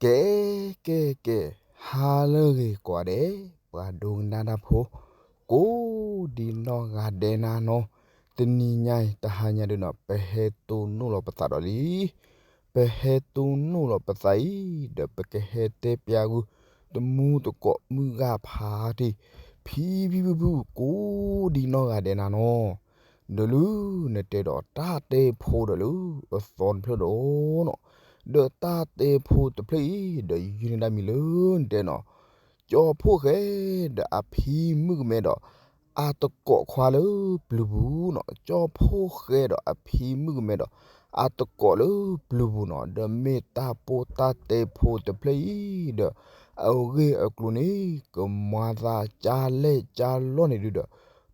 ကဲ ကဲ ကဲ, ဟါလၢအဂ့ၤကိးဂၤဒဲး, ပှၤဒိကနၣ်တၢ်ဖိ ကိးဒံနီၢ်ဂၤဒဲးနၤနီၤ, တနံၤညါအံၤ တဟါညါဒုးနီၤ ပဟဲတိၢ်နီၣ်လီၤပသးဒီးလံ. ပဟဲတိၢ်နီၣ်လီၤပသးအံၤ ဒီးပကဟဲတဲပျးကွံာ် တမူတကိးမုၢ်ဂၤဖးတံၢ် ဖံဖံဖုဖု ကိးဒံနီၢ်ဂၤဒဲးနၤနီၤ, ဒီးလၢနတဲဒီးတၢ်တဲဖိဒီးလၢအသီတဖျၢၣ်ဒီးနီၤ, ဒီးတၢ်တဲဖိတဖျၢၣ်အံၤ ဒီးယုၢ်န့ၢ်ဒၣ်မံၤလၢနတဲနီၤ, ကၠီဖှိၣ်ဃဲဒီးအဖံမုၣ်ကမဲဒီး အတကိးခွါလၢပျုၤပူၤနီၤ, ကၠီဖှိၣ်ဃဲဒီးအဖံမုၣ်ကမဲဒီး အတကိးလၢပျုၤပူၤနီၤ, ဒီးမ့ၢ်တၢ်ပိၢ်တၢ်တဲဖိတဖျၢၣ်အံၤ ဒီးအဂ့ၢ်အကျိၤန့ၣ် ကမၤသးကၢ်လဲၢ်ကၢ်လီၢ်န့ၣ်ဒုးဒီး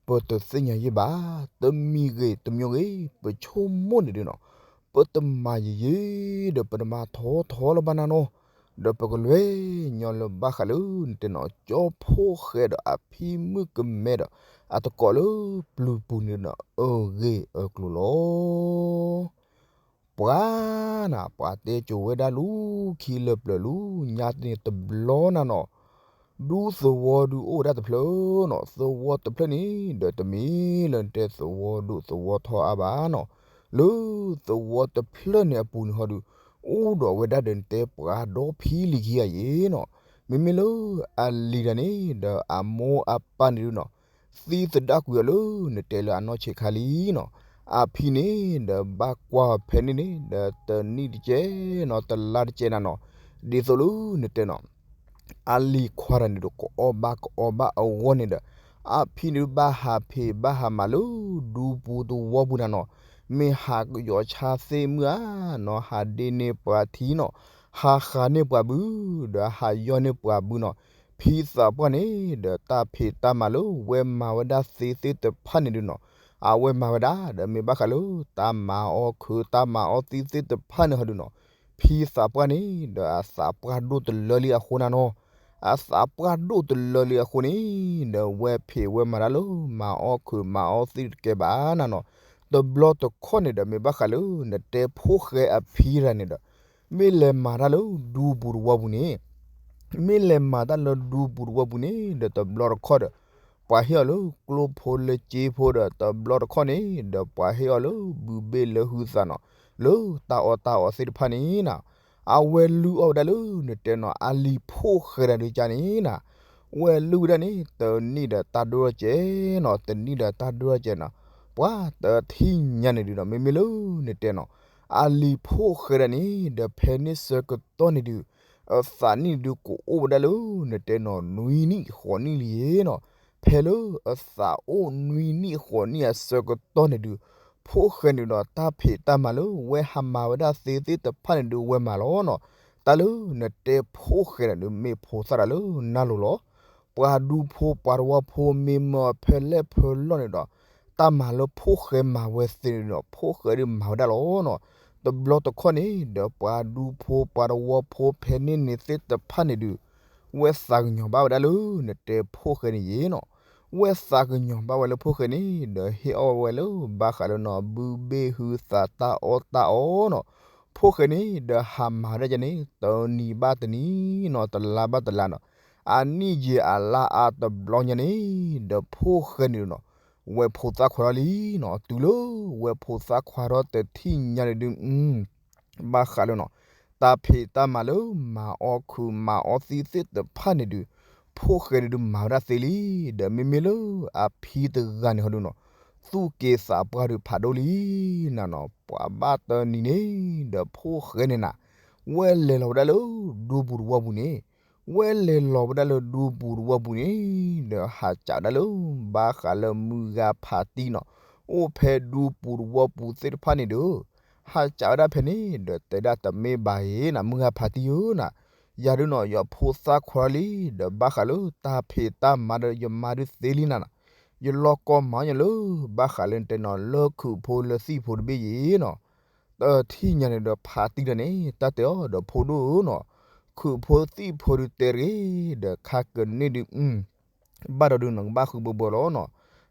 ပတသ့ၣ်ညါယ့ၢ်ဘၣ်, တမံၤဂ့ၤတမံၤဂ့ၤ ပဆိကမိၣ်န့ၣ်ဒုးနီၤ, ပတမၤယံာ်ယံာ် ဒီးပတမၤထီထီလၢၤဘၣ်နၤနီၤ, ဒီးပကလဲၤညီလၢဘၣ်ဃးလၢနတဲနီၤ ကၠီဖှိၣ်ဃဲဒီးအဖံမုၣ်ကမဲဒီး အတကိးလၢပျုၤပူၤန့ၣ်ဒီး အဂ့ၢ်အကျိၤလီၤ. ပှၤနၤ ပှၤတဲကိၤဝဲဒၣ်လူၤခံလၢပျၢၤလူၤညါတန့ၣ်တဘျီနၤနီၤ, ဒူသဝီဒုးအိၣ်ဝဲဒၣ်တဖျၢၣ်နီၤ, သဝီတဖျၢၣ်န့ၣ် ဒီးတမ့ၢ်လၢနတဲသဝီဒိၣ်သဝီထီအါဘၣ်နီၤ, လၢသဝီတဖျၢၣ်န့ၣ်အပူၤန့ၣ်ဟီဒုး အိၣ်ဒီးဝဲဒၣ်ဒီးနတဲပှၤဒီဖံလံၤခံဂၤယ့ၤနီၤ, မ့မ့ၢ်လၢအလံၤတဂၤန့ၣ် ဒီးအမိၢ်အပၢ်န့ၣ်ဒုးနီၤ သံသဒၣ်ကွံာ်အီၤလၢနတဲလၢအနီၢ်ဆံးခါလံနီၤ, အဖံန့ၣ် ဒီးဘၣ်ကွၢ်ဖဲန့ၣ်န့ၣ် ဒီးတနံၣ်တကဲနီၤ တလါတကဲနၤနီၤ, ဒ်သိးလၢနတဲနီၤ အလံၤခွါတဂၤန့ၣ်ဒီး ကအီၣ်ဘၣ်ကအီဘၣ်အဂီၢ်န့ၣ်ဒီး အဖံန့ၣ်ဒုးဘၣ်ဟးဖံးဘၣ်ဟးမၤလၢဒူပူၤသဝီပူၤနၤနီၤ, မ့ၢ်ဟးကယီၤဆါသ့ၣ်မုၢ်ဧါနီၤ, ဟးဒ့န့ၢ်ပှၤထံနီၤ, ဟးဃးန့ၢ်ပှၤဘု, ဒီးဟးယီၢ်န့ၢ်ပှၤဘုနီၤ, ဖံသးပှၢ်န့ၣ် ဒီးတၢ်ဖံးတၢ်မၤလၢဝဲမၤဝဲဒၣ်သ့သ့ၣ်တဖၣ်န့ၣ်ဒုးနီၤ, အဝဲမၤဝဲဒၣ် ဒီးမ့ၢ်ဘၣ်ဃးလၢ တၢ်မၤအီၣ်ခုးတၢ်မၤအီၣ်သံသ့ၣ်တဖၣ်န့ၣ်ဟီဒုးနီၤ, ဖံသးပှၢ်န့ၣ် ဒီးအသးပှၢ်ဒိၣ်တလၢလံအဃိနၤနီၤ, အသးပှၢ်ဒိၣ်တလၢလံအဃိန့ၣ် ဒီးဝဲဖံးဝဲမၤတၢ်လၢ မၤအီၣ်ခုးမၤအီၣ်သံတကဲဘၣ်နၤနီၤ, တဘျီတခီၣ်န့ၣ်ဒီး မ့ၢ်ဘၣ်ဃးလၢ နတဲဖိၣ်ဃဲအဖံတဂၤန့ၣ်ဒီး မ့ၢ်လဲၤမၤတၢ်လၢဒူပူၤသဝီပူၤန့ၣ် မ့ၢ်လဲၤမၤတၢ်လၢဒူပူၤသဝီပူၤန့ၣ် ဒီးတဘျီတခီၣ်ဒီး ပှၤဟ့ၣ်အီၤလၢကျိဖိလၢစ့ဖိဒီး တဘျီတခီၣ်န့ၣ် ဒီးပှၤဟ့ၣ်အီၤလၢဘုဘ့ၣ်လၢဟုသးနီၤ, လၢတၢ်အီၣ်တၢ်အီသ့ၣ်တဖၣ်န့ၣ်နၤ, အဝဲလုၢ်အီၣ်ဝဲဒၣ်လၢနတဲနီၤ အလံၤဖိၣ်ဃဲတဂၤဒုးကါန့ၣ်နၤ, ဝဲလုၢ်ဝဲဒၣ်န့ၣ် တနံၣ်ဒီးတၢ်ဒိၣ်ထီၣ်ကဲနီၤ, တနံၣ်ဒီးတၢ်ဒိၣ်ထီၣ်ကဲနီၤ, ပှၤတထံၣ်ညါန့ၣ်ဒုးဒီး မ့မ့ၢ်လၢနတဲနီၤ အလံၤဖိၣ်ဃဲဒၣ်န့ၣ် ဒီးဖဲန့ၣ်ဆၢကတီၢ်န့ၣ်ဒုး အသးနံၣ်ဒုးကအိၣ်ဝဲဒၣ်လၢ နတဲနီၤ နွံနံၣ်ဃိးနံၣ်လံနီၤ, ဖဲလၢအသးအိၣ်နွံနံၣ်ဃိးနံၣ်အဆၢကတီၢ်န့ၣ်ဒုး ဖိၣ်ဃဲန့ၣ်ဒီးတၢ်ဖံးတၢ်မၤလၢဝဲဟးမၤဝဲဒၣ်သ့သ့ၣ်တဖၣ်န့ၣ်ဒုးဝဲမၤလီၤနီၤ, တၢ်လၢနတဲဖိၣ်ဃဲန့ၣ်ဒုး မ့ၢ်ဖိသၣ်တၢ်လၢနၢ်လိၤလီၤ. ပှၤဒူဖိပှၤတဝီဖိမ့ၢ်မၢအီၤဖဲလဲၣ်ဖဲလဲၣ်န့ၣ်ဒီး တၢ်မၤလၢဖိၣ်ဃဲမၤဝဲသ့န့ၣ်ဒီး ဖိၣ်ဃဲဒုးမၤဝဲဒၣ်လီၤနီၤ. တဘျီတခီၣ်န့ၣ် ဒီးပှၤဒူဖိပှၤတဝီဖိဖဲန့ၣ်န့ၣ်သ့ၣ်တဖၣ်န့ၣ်ဒုး ဝဲသးကညီၤဘၣ်ဝဲဒၣ်လၢနတဲဖိၣ်ဃဲန့ၣ်ယ့နီၤ. ဝဲသးကညီၤဘၣ်ဝဲလၢဖိၣ်ဃဲန့ၣ် ဒီးဟ့ၣ်အီၣ်ဝဲလၢဘၣ်ဃးလၢနီၤ ဘုဘ့ၣ်ဟုသးတၢ်အီၣ်တၢ်အီနီၤ. ဖိၣ်ဃဲန့ၣ် ဒီးဟးမၤဝဲဒၣ်န့ၣ် တနံၤဘၣ်တနံၤနီၤ တလါဘၣ်တလါနီၤ အနံၣ်ယံာ်အလါအါတဘျီညါန့ၣ် ဒီးဖိၣ်ဃဲန့ၣ်နီၤ ဝဲဖိသၣ်ခွါထီၣ်လံနီၤ. တုၤလၢဝဲဖိသၣ်ခွါထီၣ်တထံၣ်ညါန့ၣ်ဒုး ဘၣ်ဃးလၢနီၤ တၢ်ဖံးတၢ်မၤလၢမၤအီၣ်ခုးမၤအီၣ်သံသ့ၣ်တဖၣ်န့ၣ်ဒုး ဖိၣ်ဃဲန့ၣ်ဒုးမၤဝဲဒၣ်သ့လံ. ဒီးမ့မ့ၢ်လၢအဖံတဂၤန့ၣ်ဟီဒုးနီၤ သူၣ်က့သးပှၢ်ဒုးဖးဒိၣ်လံနၤနီၤ. ပှၤဘၣ်တနံၤန့ၣ် ဒီးဖိၣ်ဃဲန့ၣ်နၤ ဝဲလဲၤလီၤဝဲဒၣ်လၢဒူပူၤတဝီပူၤန့ၣ် ဝဲလဲၤလီၤဝဲဒၣ်လၢဒူပူၤတဝီပူၤန့ၣ် ဒီးဟးစးဝဲဒၣ်လၢ ဘၣ်ဃးလၢမုၢ်ဂၤဖးတံၢ်နီၤ အိၣ်ဖဲဒူပူၤတဝီပူၤသ့ၣ်တဖၣ်န့ၣ်ဒီး ဟးစးဝဲဒၣ်ဖဲန့ၣ် ဒီးတဲဒၣ်တမ့ၢ်ဘၣ်အံၤနၤ မုၢ်ဂၤဖးတံၢ်ဧၢနၤ, ယၤဒုးနီၤ ယဖိသၣ်ခွါလံ ဒီးဘၣ်ဃးလၢတၢ်ဖံးတၢ်မၤဒီးယမါဒုးသ့လံနၤနီၤ. ယလီၢ်ကီမၤညီလၢ ဘၣ်ဃးလၢနတဲနီၤ လၢခုးဖိလၢသံၣ်ဖိတဘ့ၣ်ယ့ၤနီၤ. တထံၣ်ညါန့ၣ်ဒီးဖးတံၢ်ဒီးန့ၣ် တၢ်တဲအီၤဒီးဖိဒိၣ်ဧၢနီၤ, ခုးဖိသံၣ်ဖိဒုးတဲတဂ့ၤ ဒီးခါကန့ၣ်ဒုး ဘၣ်ဒီးဒုးနီၤ ကဘၣ်ဃုဘၢဘၢလီၤနီၤ.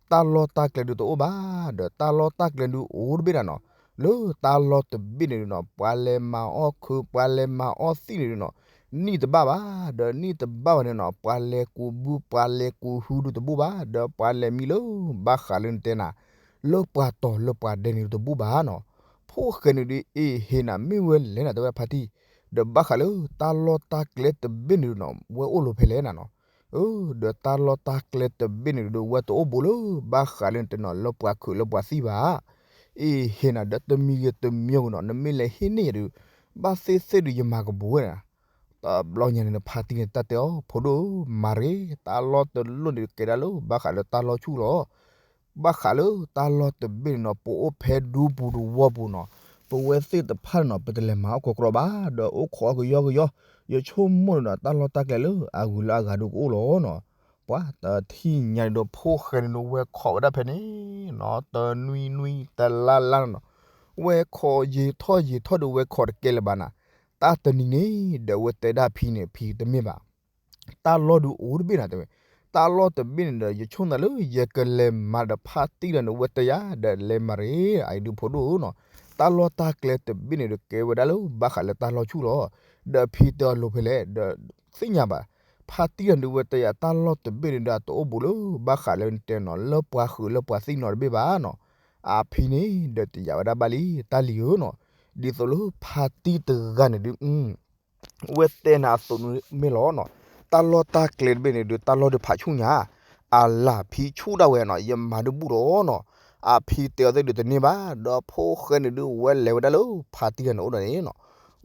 တၢ်လီၢ်တၢ်ကျဲဒုးတအိၣ်ဘၣ် ဒီးတၢ်လီၢ်တၢ်ကျဲဒုးအိၣ်တဘ့ၣ်နၤနီၤ. လၢတၢ်လီၢ်တဘ့ၣ်န့ၣ်ဒုးနီၤ ပှၤလဲၤမၤအီၣ်ခုး ပှၤလဲၤမၤအီၣ်သံၣ်န့ၣ်ဒုးနီၤ နံၣ်တဘၣ်ဘၣ်, ဒီးနံၣ်တဘၣ်ဘၣ်န့ၣ်နီၤ ပှၤလဲၤကူးဘု ပှၤလဲၤကူးဟုဒုးတဘူၣ်ဘၣ်, ဒီးပှၤလဲၤမံလၢဘၣ်ဃးလၢနတဲနၤ လၢပှၤတီၤလၢပှၤဒဲးန့ၣ်တဘူၣ်ဘၣ်နီၤ. ဖိၣ်ဃဲန့ၣ်ဒုး အ့ၣ် ဟ့ၣ်နၤ မ့ၢ်ဝဲလဲၣ်နၤ တဲဝဲဒၣ်ဖါတံၢ်, ဒီးဘၣ်ဃးလၢတၢ်လီၢ်တၢ်ကျဲတဘ့ၣ်န့ၣ်ဒုးနီၤ ဝဲအိၣ်လီၤဖဲလဲၣ်နၤနီၤ. အၢ ဒီးတၢ်လီၢ်တၢ်ကျဲတဘ့ၣ်န့ၣ်ဒုး ဝဲတအိၣ်ဘူးလၢဘၣ်ဃးလၢနတဲနီၤ လၢပှၤခုးလၢပှၤသံၣ်ဘၣ်. အ့ၣ် ဟ့ၣ်နၤ ဒီးတမံၤဂ့ၤတမံၤဂ့ၤနီၤ နမ့ၢ်လဲၤဟ့ၣ်န့ၢ်ယၤဒုး ဘၣ်သ့ၣ်သ့ၣ်ဒုးယမၤကဘူးဝဲနၤ တဘျီညါန့ၣ် ဖါတံၢ်န့ၣ်တၢ်တဲအီၤ ဖိဒိၣ်ဧၢ, မၤရ့, တၢ်လီၢ်တလီၢ်န့ၣ်ကဲဒၣ်လၢဘၣ်ဃးလၢတၢ်လီၢ်ဆူၣ်လီၤ. ဘၣ်ဃးလၢတၢ်လီၢ်တဘ့ၣ်န့ၣ်နီၤ ပအိၣ်ဖဲဒူပူၤတဝီပူၤနီၤ, ပဝဲသ့ၣ်တဖၣ်န့ၣ်နီၤ ပတလဲၤမၤအီၣ်ကွဲကြီဘၣ်, ဒီးအိၣ်ခိးအီၣ်ကယီကယီ, ယဆိကမိၣ်န့ၣ်ဒီး တၢ်လီၢ်တၢ်ကျဲလၢအဂုၤလၢအဂၤဒုးကအိၣ်လီၤနီၤ. ပှၤတထံၣ်ညါန့ၣ်ဒီး ဖိၣ်ဃဲန့ၣ်ဒီး ဝဲခိးဝဲဒၣ်ဖဲန့ၣ်နီၤ တနွံနွံတလါလါနီၤ, ဝဲခိးယံာ်ထီၣ်ယံာ်ထီၣ်ဒီး ဝဲခိးတကဲလၢၤဘၣ်နၤ. တၢ်တနံၤန့ၣ် ဒီးဝဲတဲဒၣ်ဖံန့ၣ် ဖံတမ့ၢ်ဘၣ်, တၢ်လီၢ်ဒုးအိၣ်တဘ့ၣ်နၤတဲဝဲ, တၢ်လီၢ်တဘ့ၣ်န့ၣ်ဒီး ယဆိကမိၣ်လၢယကလဲၤမၤဒီးဖါတံၢ်ဒီးန့ၣ် ဝဲတဲယၤ ဒီးလဲၤမၤရ့ အအံၤဒုးဖိဒိၣ်ဧၢနီၤ. တၢ်လီၢ်တၢ်ကျဲတဘ့ၣ်န့ၣ်ဒီး ကဲဝဲဒၣ်လၢဘၣ်ဃးလၢတၢ်လီၢ်ဆူၣ်လီၤ. ဒီးဖံတဲအီၤလိၤဖဲလဲၣ် ဒီးသ့ၣ်ညါဘၣ်, ဖါတံၢ်ဒီးန့ၣ် ဝဲတဲယၤ တၢ်လီၢ်တဘ့ၣ်န့ၣ်ဒီး အတအိၣ်ဘူးလၢဘၣ်ဃးလၢနတဲနီၤ လၢပှၤဃုးလၢပှၤသံၣ်နီၤတဘ့ၣ်ဘၣ်နီၤ. အဖံန့ၣ်ဒီးတယာ်ဝဲဒၣ်ဘၣ်လံ တၢ်လံၤဧၢနီၤ, ဒ်သိးလၢဖါတံၢ်တဂၤန့ၣ်ဒုး ဝဲတဲနၤအသိးန့ၣ်မ့ၢ်လီၤနီၤ. တၢ်လီၢ်တၢ်ကျဲတဘ့ၣ်န့ၣ်ဒုး တၢ်လီၢ်ဒုးဖးဆူၣ်ညါ, အလၢ်ဖံဆူၣ်ဒၣ်ဝဲနီၤ ယမၤဒုးဘူးလီၤနီၤ. အဖံတဲအီၤသ့ၣ်ဒုးတန့ၢ်ဘၣ်, ဒီးဖိၣ်ဃဲန့ၣ်ဒုး ဝဲလဲၤဝဲဒၣ်လၢဖါတံၢ်တဂၤန့ၣ်အိၣ်ဒီးန့ၣ်နီၤ,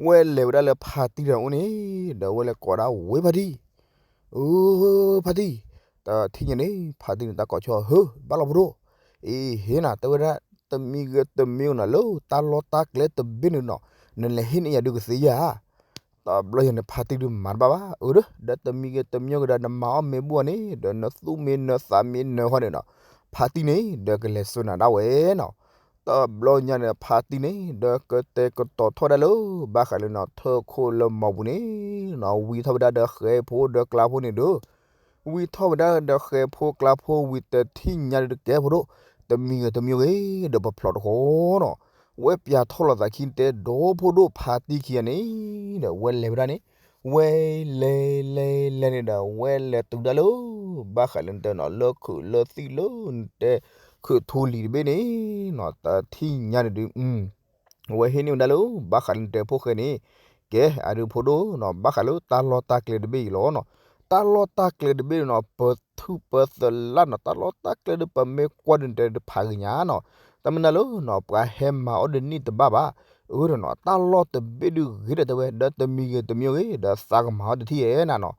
ဝဲလဲၤဝဲဒၣ်လၢဖါတံၢ်တဂၤန့ၣ်အိၣ်န့ၣ် ဒီးဝဲလဲၤကိးဒၣ်ဝဲဖါတံၢ် အၢ ဖါတံၢ်, တထံၣ်ညါန့ၣ် ဖါတံၢ်န့ၣ် တၢ်ကိးဆီ ဟၢ ဘၣ်လီၤဖိဒိၣ်, အ့ၣ် ဟ့ၣ်နၤ တဲဝဲဒၣ် တမံၤဂ့ၤတမံၤဂ့ၤနီၤ လၢတၢ်လီၢ်တၢ်ကျဲတဘ့ၣ်န့ၣ်နီၤ နလဲၤဟ့ၣ်န့ၢ်ယၤဒုးကသ့ဧါ. တဘျီညါန့ၣ် ဖါတံၢ်ဒုးမၤတဘၣ်ဘၣ်, အၢ ဒီးတမံၤဂ့ၤတမံၤဂ့ၤဒီး နမၤအီၣ်မ့ၢ်ဘူၣ်အီၤန့ၣ် ဒီးနသူၣ်မ့ၢ်နသးမ့ၢ်နၢၤဃီန့ၣ်နီၤ ဖါတံၢ်န့ၣ် ဒီးကလဲၤဆှၢနၤဒၣ်ဝဲနီၤ. တဘျီညါန့ၣ် ဖါတံၢ်န့ၣ် ဒီးကတဲာ်ကတီၤထီၣ်ဝဲဒၣ်လၢ ဘၣ်ဃးလၢနီၤ ထၢၣ်ခိၣ်လၢမီၤပူၤန့ၣ်နီၤ ဝံထီၣ်ဝဲဒၣ်ဒီးဃဲၤဖိဒီးကျါဖိန့ၣ်ဒီး ဝံထီၣ်ဝဲဒၣ်ဒီးဃဲၤဖိကျါဖိဝံၤ တထံၣ်ညါဒုးတကဲဖိဒိၣ်, တမံၤဂ့ၤတမံၤဂ့ၤ ဒီးပဖျိးတဃီနီၤ. ဝဲပၠးထီၣ်လိာ်သးခံတဲ ဒီဖိဒိၣ်ဖါတံၢ်ခံဂၤန့ၣ် ဒီးဝဲလဲၤဝဲဒၣ်န့ၣ် ဝဲလဲၤလဲၤလဲၤန့ၣ်ဒီး ဝဲလဲၤတုၤဒၣ်လၢ ဘၣ်ဃးလၢနတဲနီၤ လၢခုးလၢသံၣ်လၢနတဲ ခုးထူလံၤတဘ့ၣ်န့ၣ်နီၤ တထံၣ်ညါန့ၣ်ဒုး ဝဲဟ့ၣ်န့ၢ်ဝဲဒၣ်လၢ ဘၣ်ဃးလၢနတဲဖိၣ်ဃဲန့ၣ်, ကဲ အဒုးဖိဒိၣ်နီၤ ဘၣ်ဃးလၢတၢ်လီၢ်တၢ်ကျဲတဘ့ၣ်အံၤလီၤနီၤ. တၢ်လီၢ်တၢ်ကျဲတဘ့ၣ်န့ၣ်နီၤ ပထုးပသလၣ်နီၤ တၢ်လီၢ်တၢ်ကျဲဒုး ပမ့ၢ်ကွၢ်ဒုးနတဲဒုးဖးဂ့ၤညါနီၤ. တၢ်မနုၤလၢနီၤ ပှၤဟဲမၤအီၣ်ဒီးနံၣ်တဘၣ်ဘၣ်, အၢဒီးနီၤ တၢ်လီၢ်တဘ့ၣ်ဒုးဂ့ၤဒီးတဲဝဲ ဒီးတမံၤဂ့ၤတမံၤဂ့ၤ ဒီးသးကမၤအီၣ်တထံၣ်ဧဲနၤနီၤ.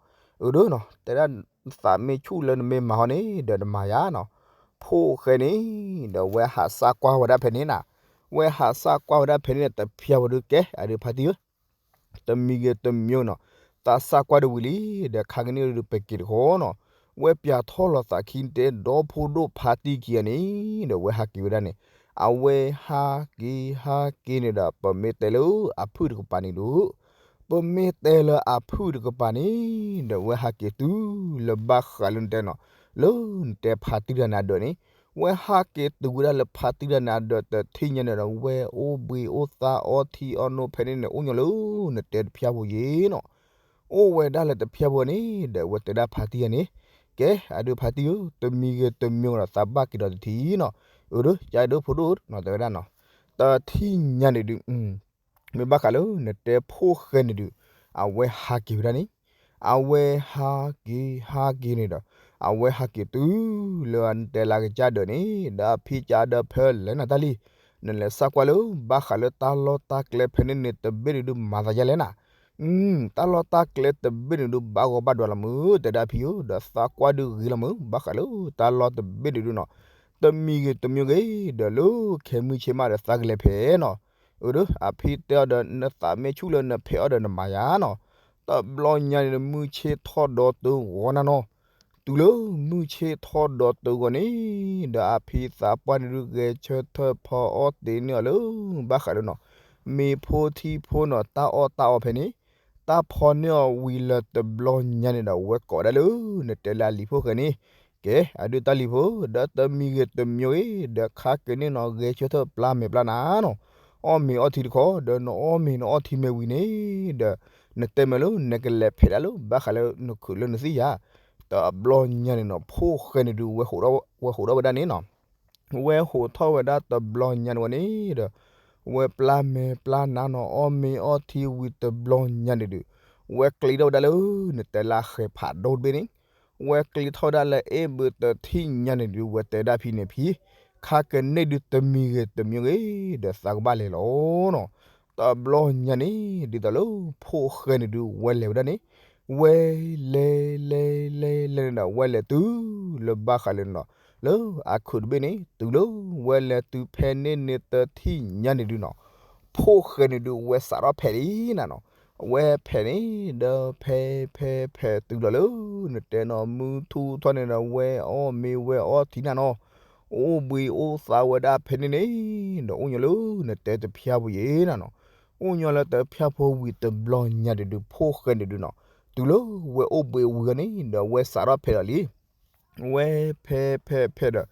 အၢဒီးနီၤ တဲဒၣ်သးမ့ၢ်ဆူၣ်လၢနမ့ၢ်မၤအီၣ်န့ၣ် ဒီးနမၤယၤနီၤ. ဖိၣ်ဃဲန့ၣ် ဒီးဝဲဟးစၢ်ကွၢ်ဝဲဒၣ်ဖဲန့ၣ်နၤ ဝဲဟးစၢ်ကွၢ်ဝဲဒၣ်ဖဲန့ၣ် တဖျါဝဲဒုးကဲ အဒုးဖါတံၢ်ဧၢ, တမံၤဂ့ၤတမံၤနီၤ, သးစၢ်ကွၢ်ဒုးဝံၤလံ, ဒီးခါကန့ၣ်ဒုးပက့ၤတဃီနီၤ, ဝဲပၠးထီၣ်လီၤသးခံတဲ ဒီဖိဒိၣ်ဖါတံၢ်ခံဂၤန့ၣ် ဒီးဝဲဟးက့ၤဝဲဒၣ်န့ၣ်, အဝဲဟးက့ၤဟးက့ၤန့ၣ်ဒီး ပမ့ၢ်တဲလၢအဖုၣ်တကပၤန့ၣ်ဒုး ပမ့ၢ်တဲလၢအဖုၣ်တကပၤန့ၣ် ဒီးဝဲဟးက့ၤတုၤလၢဘၣ်ဃးလၢနတဲနီၤ, လၢနတဲဖါတံၢ်တဂၤန့ၣ်အဒၢးန့ၣ်, ဝဲဟးက့ၤတုၤဝဲဒၣ်လၢဖါတံၢ်တဂၤန့ၣ်အဒၢး တထံၣ်ညါန့ၣ်ဒီး ဝဲအိၣ်ဘှံးအိၣ်သါအီထံအီနိဖဲန့ၣ်န့ၣ် အိၣ်ညီလၢနတဲတဖျါဖိယ့ၤနီၤ, အိၣ်ဝဲဒၣ်လၢတဖျါဖိန့ၣ် ဒီးဝဲတဲဒၣ်ဖါတံၢ်တဂၤန့ၣ်, ကဲ အဒုးဖါတံၢ်ဧၢ, တမံၤဂ့ၤတမံၤဂ့ၤဒီး သးဘၣ်က့ၤဒီးတထံၣ်နီၤ, အၢဒီး ကဲဒုးဖိဒိၣ်နီၤ တဲဝဲဒၣ်နီၤ, တထံၣ်ညါန့ၣ်ဒုး မ့ၢ်ဘၣ်ဃးလၢနတဲဖိၣ်ဃဲန့ၣ်ဒုး အဝဲဟးက့ၤဝဲဒၣ်န့ၣ်, အဝဲဟးက့ၤဟးက့ၤန့ၣ်ဒီး အဝဲဟးက့ၤတုၤလၢနတဲလၢကစၢ်ဒၢးန့ၣ် ဒီးအဖံကဒီးဖဲလဲၣ်နၤတၢ်လံ, နလဲၤစၢ်ကွၢ်လၢဘၣ်ဃးလၢတၢ်လီၢ်တၢ်ကျဲဖဲန့ၣ်န့ၣ် တဘ့ၣ်န့ၣ်ဒုးမၤသးယါလဲၣ်နၤ, တၢ်လီၢ်တၢ်ကျဲတဘ့ၣ်န့ၣ်ဒုး ဘၣ်ဂီၤဘၣ်ဒွးလီၤမုၢ် တဲဒၣ်ဖံဧၢ, ဒီးသးကွၢ်ဒုးဂ့ၤလီၤမုၢ် ဘၣ်ဃးလၢတၢ်လီၢ်တဘ့ၣ်န့ၣ်ဒုးနီၤ, တမံၤဂ့ၤတမံၤဂ့ၤ ဒီးလၢခဲမုၢ်ဆ့ၣ်မးဒီးသးကလဲၤဖဲနီၤ, အၢဒီး အဖံတဲအီၤဒီး နသးမ့ၢ်ဆူၣ်လၢနဖဲးအီၣ်ဒီးနမၤယၤနီၤ, တဘျီညါန့ၣ်ဒီး မုၢ်ဆ့ၣ်ထီၣ်ဒီးတုၤဂီၤနၤနီၤ, တုၤလၢမုၢ်ဆ့ၣ်ထီၣ်ဒီးတုၤဂီၤန့ၣ် ဒီးအဖံသးပှၢ်န့ၣ်ဒုး ဂဲၤဆၢထၢၣ်ဖီအီၣ်တ့ၢ်န့ၢ်အီၤလၢ ဘၣ်ဃးလၢနီၤ, မ့ၤဖိထံဖိနီၤ တၢ်အီၣ်တၢ်အီဖဲန့ၣ်, တၢ်ဖီန့ၢ်အီၤဝံၤလၢတဘျီညါန့ၣ်ဒီး ဝဲကိးဒၣ်လၢ နတဲလၢအလံၤဖိၣ်ဃဲန့ၣ်, ကဲ အဒုးတၢ်လံၤဖိ ဒီးတမံၤဂ့ၤတမံၤဂ့ၤ ဒီးခါက့ၤန့ၣ်နီၤ ဂဲၤဆၢထၢၣ်ပျၢ်မဲာ်ပျၢ်နါနီၤ, အီၣ်မ့ၤအီထံတခီ ဒီးနအီၣ်မ့ၤနအီထံမ့ၢ်ဝံၤန့ၣ် ဒီး နတဲမ့ၢ်လၢနကလဲၤဖဲးဒၣ်လၢဘၣ်ဃးလၢနခုးလၢနသံၣ်ယၤ, တဘျီညါန့ၣ်နီၤ ဖိၣ်ဃဲန့ၣ်ဒုး ဝဲဟိးထီၣ်ဝဲဒၣ်န့ၣ်နီၤ ဝဲဟိးထီၣ်ဝဲဒၣ်တဘျီညါန့ၣ်ဝဲန့ၣ်ဒီး ဝဲပျၢ်မဲာ်ပျၢ်နါနီၤ အီၣ်မ့ၤအီထံဝံၤတဘျီညါန့ၣ်ဒုး ဝဲကျ့ထီၣ်ဝဲဒၣ်လၢ နတဲလၢဃဲၤဖးဒိၣ်တဘ့ၣ်န့ၣ် ဝဲကျ့ထီၣ်ဝဲဒၣ်လၢအ့ၣ်ဘုးတထံၣ်ညါန့ၣ်ဒုး ဝဲတဲဒၣ်ဖဲန့ၣ်ဖံ ခါကန့ၢ်ဒုးတမံၤဂ့ၤတမံၤဂ့ၤ ဒီးသးကဘၣ်လဲၤလီၤနီၤ. တဘျီညါန့ၣ် ဒ်သိးလၢဖိၣ်ဃဲန့ၣ်ဒုး ဝဲလဲၤဝဲဒၣ်န့ၣ် ဝဲလဲၤလဲၤလဲၤလဲၤန့ၣ်ဒီး ဝဲလဲၤတုၤလၢဘၣ်ဃးလၢနီၤ လၢအခုးတဘ့ၣ်န့ၣ် တုၤလၢဝဲလဲၤတုၤဖဲန့ၣ်န့ၣ်တထံၣ်ညါန့ၣ်ဒုးနီၤ ဖိၣ်ဃဲန့ၣ်ဒုး ဝဲစးထီၣ်ဖဲးလံနၤနီၤ. အဝဲဖဲးန့ၣ်ဒီး ဖဲးဖဲးဖဲးတုၤလီၤလၢ နတဲနီၤမုၢ်ထူၣ်ထီၣ်န့ၣ်ဒီး ဝဲအီၣ်မ့ၤဝဲအီထံနၤနီၤ. အိၣ်ဘှံးအိၣ်သါဝဲဒၣ်ဖဲန့ၣ်န့ၣ် ဒီးအိၣ်ညီလၢနတဲတဖၠၣ်ဖိယဲနၤနီၤ. အိၣ်ညီလၢတဖၠၣ်ဖိဝံၤတဘျီညါဒုးဒုး ဖိၣ်ဃဲန့ၣ်ဒုးနီၤ တုၤလၢဝဲအိၣ်ဘှံးဝံၤအီၤန့ၣ် ဒီးဝဲစးထီၣ်ဖဲးလီၤလံ ဝဲဖဲးဖဲးဖဲးဒီး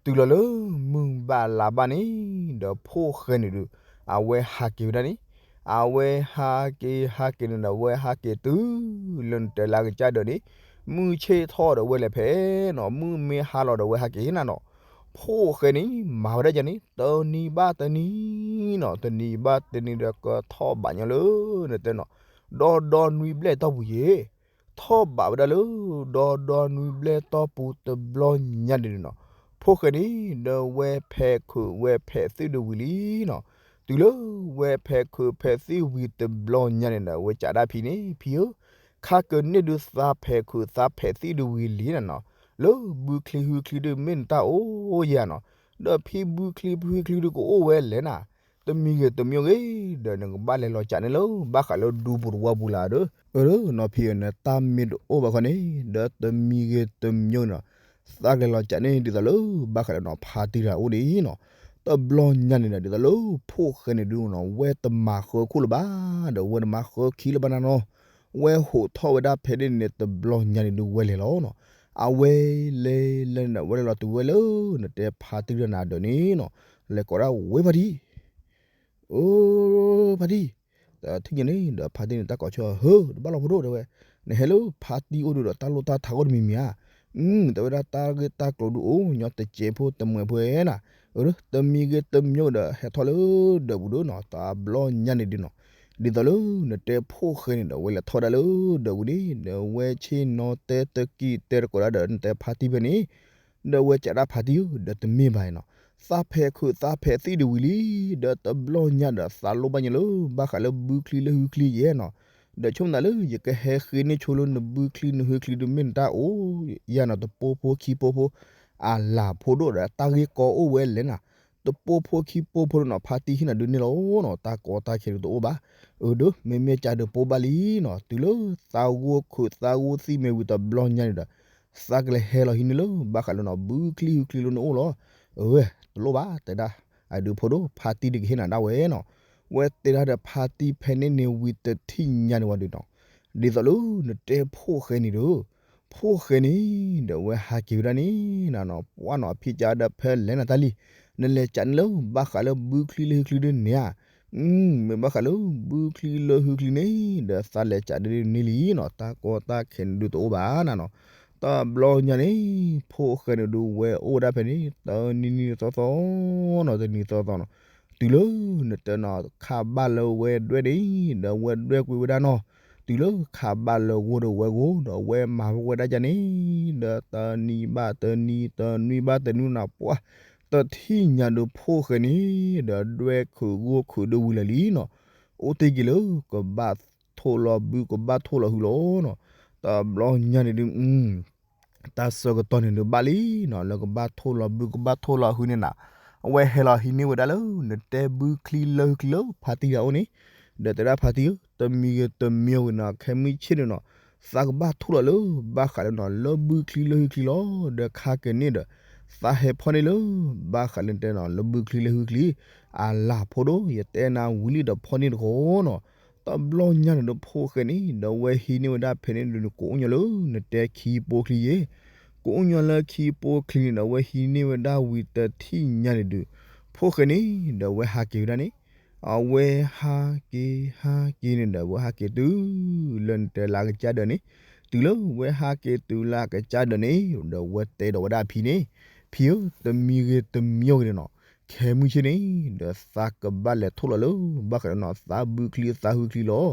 တုၤလီၤလၢမုၢ်ဘၣ်လါဘၣ်န့ၣ် ဒီးဖိၣ်ဃဲန့ၣ်ဒုး အဝဲဟးက့ၤဝဲဒၣ်န့ၣ် အဝဲဟးက့ၤဟးက့ၤန့ၣ်ဒီး ဝဲဟးက့ၤတုၤလၢနတဲလၢအကစၢ်ဒၢးန့ၣ် မုၢ်ဆ့ၣ်ထီၣ်ဒီးဝဲလဲၤဖဲးနီၤ မုၢ်မ့ၢ်ဟါလီၤဒီးဝဲဟးက့ၤနၤနီၤ. ဖိၣ်ဃဲန့ၣ် မၤဝဲဒၣ်ယၤန့ၣ် တနံၤဘၣ်တနံၤနီၤ တနံၤဘၣ်တနံၤဒီးကထီၣ်ဘးညီလၢ နတဲနီၤ ဒီဒီနွံဘျဲၣ်တီၢ်ပူၤယဲ ထီၣ်ဘးဝဲဒၣ်လၢ ဒီဒီနွံဘျဲၣ်တီၢ်ပူၤတဘျီညါဒုးန့ၣ်နီၤ ဖိၣ်ဃဲန့ၣ် ဒီးဝဲဖဲးခုးဝဲဖဲးသံၣ်ဒုးဝံၤလံနီၤ. တုၤလၢဝဲဖဲးခုးဖဲးသံၣ်ဝံၤတဘျီညါန့ၣ်ဒီး ဝဲကးဒၣ်ဖံန့ၣ် ဖံဧၢ, ခါကန့ၢ်ဒုးသးဖဲးခုးသးဖဲးသံၣ်ဒုးဝံၤလံနၤနီၤ, လၢဘုချံဟုချံဒုးမ့ၢ်နတၢ်အိၣ်ယဲနီၤ, ဒီးဖံဘုချံဖုချံဒုးကအိၣ်ဝဲလဲၣ်နၤ, တမံၤဂ့ၤတမံၤဂ့ၤ, ဒီးနကဘၣ်လဲၤလီၤကးန့ၣ်လၢဘၣ်ဃးလၢဒူပူၤတဝီပူၤလၢ်ဒီး, အၢ နီၤဖံဧၢ နတၢ်မ့ၢ်တအိၣ်ဘၣ်ခီန့ၣ် ဒီးတမံၤဂ့ၤတမံၤဂ့ၤနီၤ, သးကလဲၤလီၤကးန့ၣ်ဒ်သိးလၢဘၣ်ဃးလၢနီၤ ဖါတံၢ်တဂၤအိၣ်ဒ်အံၤနီၤ, တဘျီညါန့ၣ်ဒီး ဒ်သိးလၢဖိၣ်ဃဲန့ၣ်ဒုးနီၤ ဝဲတမၤဃၢခိၣ်လၢၤဘၣ်, ဒီးဝဲတမၤဃၢခံလၢၤဘၣ်နၤနီၤ, ဝဲဟိးထီၣ်ဝဲဒၣ်ဖဲန့ၣ်န့ၣ် တဘျီညါန့ၣ်ဒုးဝဲလဲၤလီၤနီၤ, အဝဲလဲၤလဲၤန့ၣ်ဒီး ဝဲလဲၤလီၤတုၤဝဲလၢ နတဲဖါတံၢ်တဂၤန့ၣ်အဒၢးန့ၣ်နီၤ, လဲၤကိးဒၣ်ဝဲဖါတံၢ် အိ ဖါတံၢ်, တထံၣ်ညါန့ၣ်ဒီး ဖါတံၢ်န့ၣ်တၢ်ကိးဆၢ ဟၢ တဘၣ်လီၤဖိဒိၣ်တဲဝဲ, နဟဲလၢဖါတံၢ်အိၣ်ဒုးဒီး တၢ်လိၣ်တၢ်ထးအိၣ်တမံၤမံၤဧါ, အ တဲဝဲဒၣ် တၢ်ဂ့ၢ်တၢ်ကျိၤဒုးအိၣ်ညီတစဲးဖိတမှဲးဖိဧါနၤ, အ တမံၤဂ့ၤတမံၤဂ့ၤဒီး ဟဲထီၣ်လၢဒၢးပူၤဒုးနီၤ, တဘျီညါန့ၣ်ဒုးနီၤ, ဒ်သိးလၢနတဲဖိၣ်ဃဲန့ၣ်ဒီး ဝဲလဲၤထီၣ်ဒၣ်လၢဒၢးပူၤန့ၣ် ဒီးဝဲဆ့ၣ်နီၤတဲတကံၢ်တဲတကိးဒၣ်ဒီး နတဲဖါတံၢ်ဖဲန့ၣ် ဒီးဝဲကးဒၣ်ဖါတံၢ်ဧၢ, ဒီးတမ့ၢ်ဘၣ်နီၤ, သးဖဲးခုးသးဖဲးသံၣ်ဒုးဝံၤလံ, ဒီးတဘျီညါဒီး သးလိၣ်ဘၣ်ညါလၢ ဘၣ်ဃးလၢဘုချံလၢဟုချံယဲနီၤ, ဒီးဆိကမိၣ်သးလၢ ယကဟဲဃ့န့ၢ်ဆိလၢနဘုချံနဟုချံဒုးမ့ၢ်နတၢ်အိၣ်ယဲနီၤ, တပိၢ်ဖိခံပိၢ်ဖိ အလၢ်ဖိဒိၣ်ဒီး တၢ်ဂ့ၢ်ကီအိၣ်ဝဲလဲၣ်နၤ, တပိၢ်ဖိခံပိၢ်ဖိဒုးနီၤ ဖါတံၢ်ဟံၣ်နၤဒုးန့ၢ်လီၤနီၤ, တၢ်ကီတၢ်ခဲဒုးတအိၣ်ဘၣ်, အၢ ဒီး မ့မ့ၢ်ကးဒုးပိၢ်ဘၣ်လံနီၤ, တုၤလၢသးဂိၢ်ခုးသးဂိၢ်သံၣ်မ့ၢ်ဝံၤတဘျီညါန့ၣ်ဒီး သးကလဲၤဟဲလီၤဟံးန့ၢ်လၢ ဘၣ်ဃးလၢနီၤ ဘုချံဟုချံလၢနအိၣ်လီၤ, အဝဲ တလိၣ်ဘၣ်တဲဒၣ်, အဒုးဖိဒိၣ် ဖါတံၢ်ဒုးကဟ့ၣ်နၤဒၣ်ဝဲနီၤ, ဝဲတဲဒၣ်ဒီးဖါတံၢ်ဖဲန့ၣ်န့ၣ်ဝံၤတထံၣ်ညါန့ၣ်ဝံၤဒုးနီၤ, ဒ်သိးလၢနတဲဖိၣ်ဃဲန့ၣ်ဒီး, ဖိၣ်ဃဲန့ၣ် ဒီးဝဲဟးက့ၤဝဲဒၣ်န့ၣ်နၤနီၤ, ပှၢ်နီၤ အဖံကးဒီး ဖဲလဲၣ်နၤတၢ်လံ, နလဲၤကးန့ၣ်လၢ ဘၣ်ဃးလၢဘုချံလၢဟုချံဒုးန့ၣ်ဧါ, မ့ၢ်ဘၣ်ဃးလၢဘုချံလၢဟုချံန့ၣ် ဒီးသးလဲၤကးဒုးန့ၢ်လံနီၤ, တၢ်ကီတၢ်ခဲန့ၣ်ဒုးတအိၣ်ဘၣ်နၤနီၤ, တဘျီညါန့ၣ် ဖိၣ်ဃဲန့ၣ်ဒုးဝဲအိၣ်ဝဲဒၣ်ဖဲန့ၣ် တနံၤနံၤသီသီနီၤ, တနံၤသီသီနီၤ, တုၤလၢနတဲနီၤ ခးဘၣ်လၢဝဲဒွဲၣ်န့ၣ် ဒီးဝဲဒွဲၣ်ကွံာ်ဝဲဒၣ်နီၤ, တုၤလၢခးဘၣ်လၢဂိၢ်ဒီးဝဲဂိၢ် ဒီးဝဲမၤဝဲဒၣ်ကန့ၣ်, ဒီးတနံၤဘၣ်တနံၤ တနွံဘၣ်တနွံနၤ ပှၢ် တထံၣ်ညါဒုးဖိၣ်ဃဲန့ၣ် ဒီးဒွဲၣ်ခုးဂိၢ်ခုးဒုးဝံၤလၢာ်လံနီၤ, အိၣ်တ့ၢ်က့ၤလၢ ကဘၣ်ထိၣ်လီၤဘုကဘၣ်ထိၣ်လီၤဟုလီၤနီၤ, တဘျီညါန့ၣ်ဒုး တၢ်ဆၢကတီၢ်န့ၣ်ဒုးဘၣ်လံနီၤ, လၢကဘၣ်ထိၣ်လီၤဘုကဘၣ်ထိၣ်လီၤဟုန့ၣ်နၤ, အဝဲဟဲလီၤဟံးန့ၢ်ဝဲဒၣ်လၢ နတဲဘုချံလၢဟုချံလၢဖါတံၢ်တဂၤအိၣ်န့ၣ်, ဒီးတဲဒၣ်ဖါတံၢ်ဧၢ, တမံၤဂ့ၤတမံၤဂ့ၤနီၤ ခဲမုၢ်ဆ့ၣ်န့ၣ်နီၤ, သးကဘၣ်ထိၣ်လီၤလၢ ဘၣ်ဃးလၢနီၤ လၢဘုချံလၢဟုချံလီၤ, ဒီးခါကန့ၢ်ဒီး သးဟဲဖီၣ်န့ၢ်လၢ ဘၣ်ဃးလၢတဲနီၤ လၢဘုချံလၢဟုချံ အလၢ်ဖိဒိၣ် ယတဲနၤဝံၤလံဒီးဖီၣ်န့ၢ်တခီနီၤ, တဘျီညါန့ၣ်ဒီးဖိၣ်ဃဲန့ၣ် ဒီးဝဲဟံးန့ၢ်ဝဲဒၣ်ဖဲန့ၣ်ဒီး ကအိၣ်ညီလၢ နတဲခံပိၢ်ချံယဲ, ကအိၣ်ညီလၢခံပိၢ်ချံန့ၣ်ဒီး ဝဲဟံးန့ၢ်ဝဲဒၣ်ဝံၤတထံၣ်ညါန့ၣ်ဒုး ဖိၣ်ဃဲန့ၣ် ဒီးဝဲဟးက့ၤဝဲဒၣ်န့ၣ်, အဝဲဟးက့ၤဟးက့ၤန့ၣ်ဒီး အဝဲဟးက့ၤတုၤလၢနတဲလၢအကစၢ်ဒၢးန့ၣ်, တုၤလၢဝဲဟးက့ၤတုၤလၢအကစၢ်ဒၢးန့ၣ် ဒီးဝဲတဲဒီးဝဲဒၣ်အဖံန့ၣ်, ဖံဧၢ, တမံၤဂ့ၤတမံၤဂ့ၤန့ၣ်နီၤ, ခဲမုၢ်ဆ့ၣ်န့ၣ် ဒီးသးကဘၣ်လဲၤထီၣ်လီၤလၢ ဘၣ်ဃးဒီးနီၤ သးဘုချံသးဟုချံလီၤ.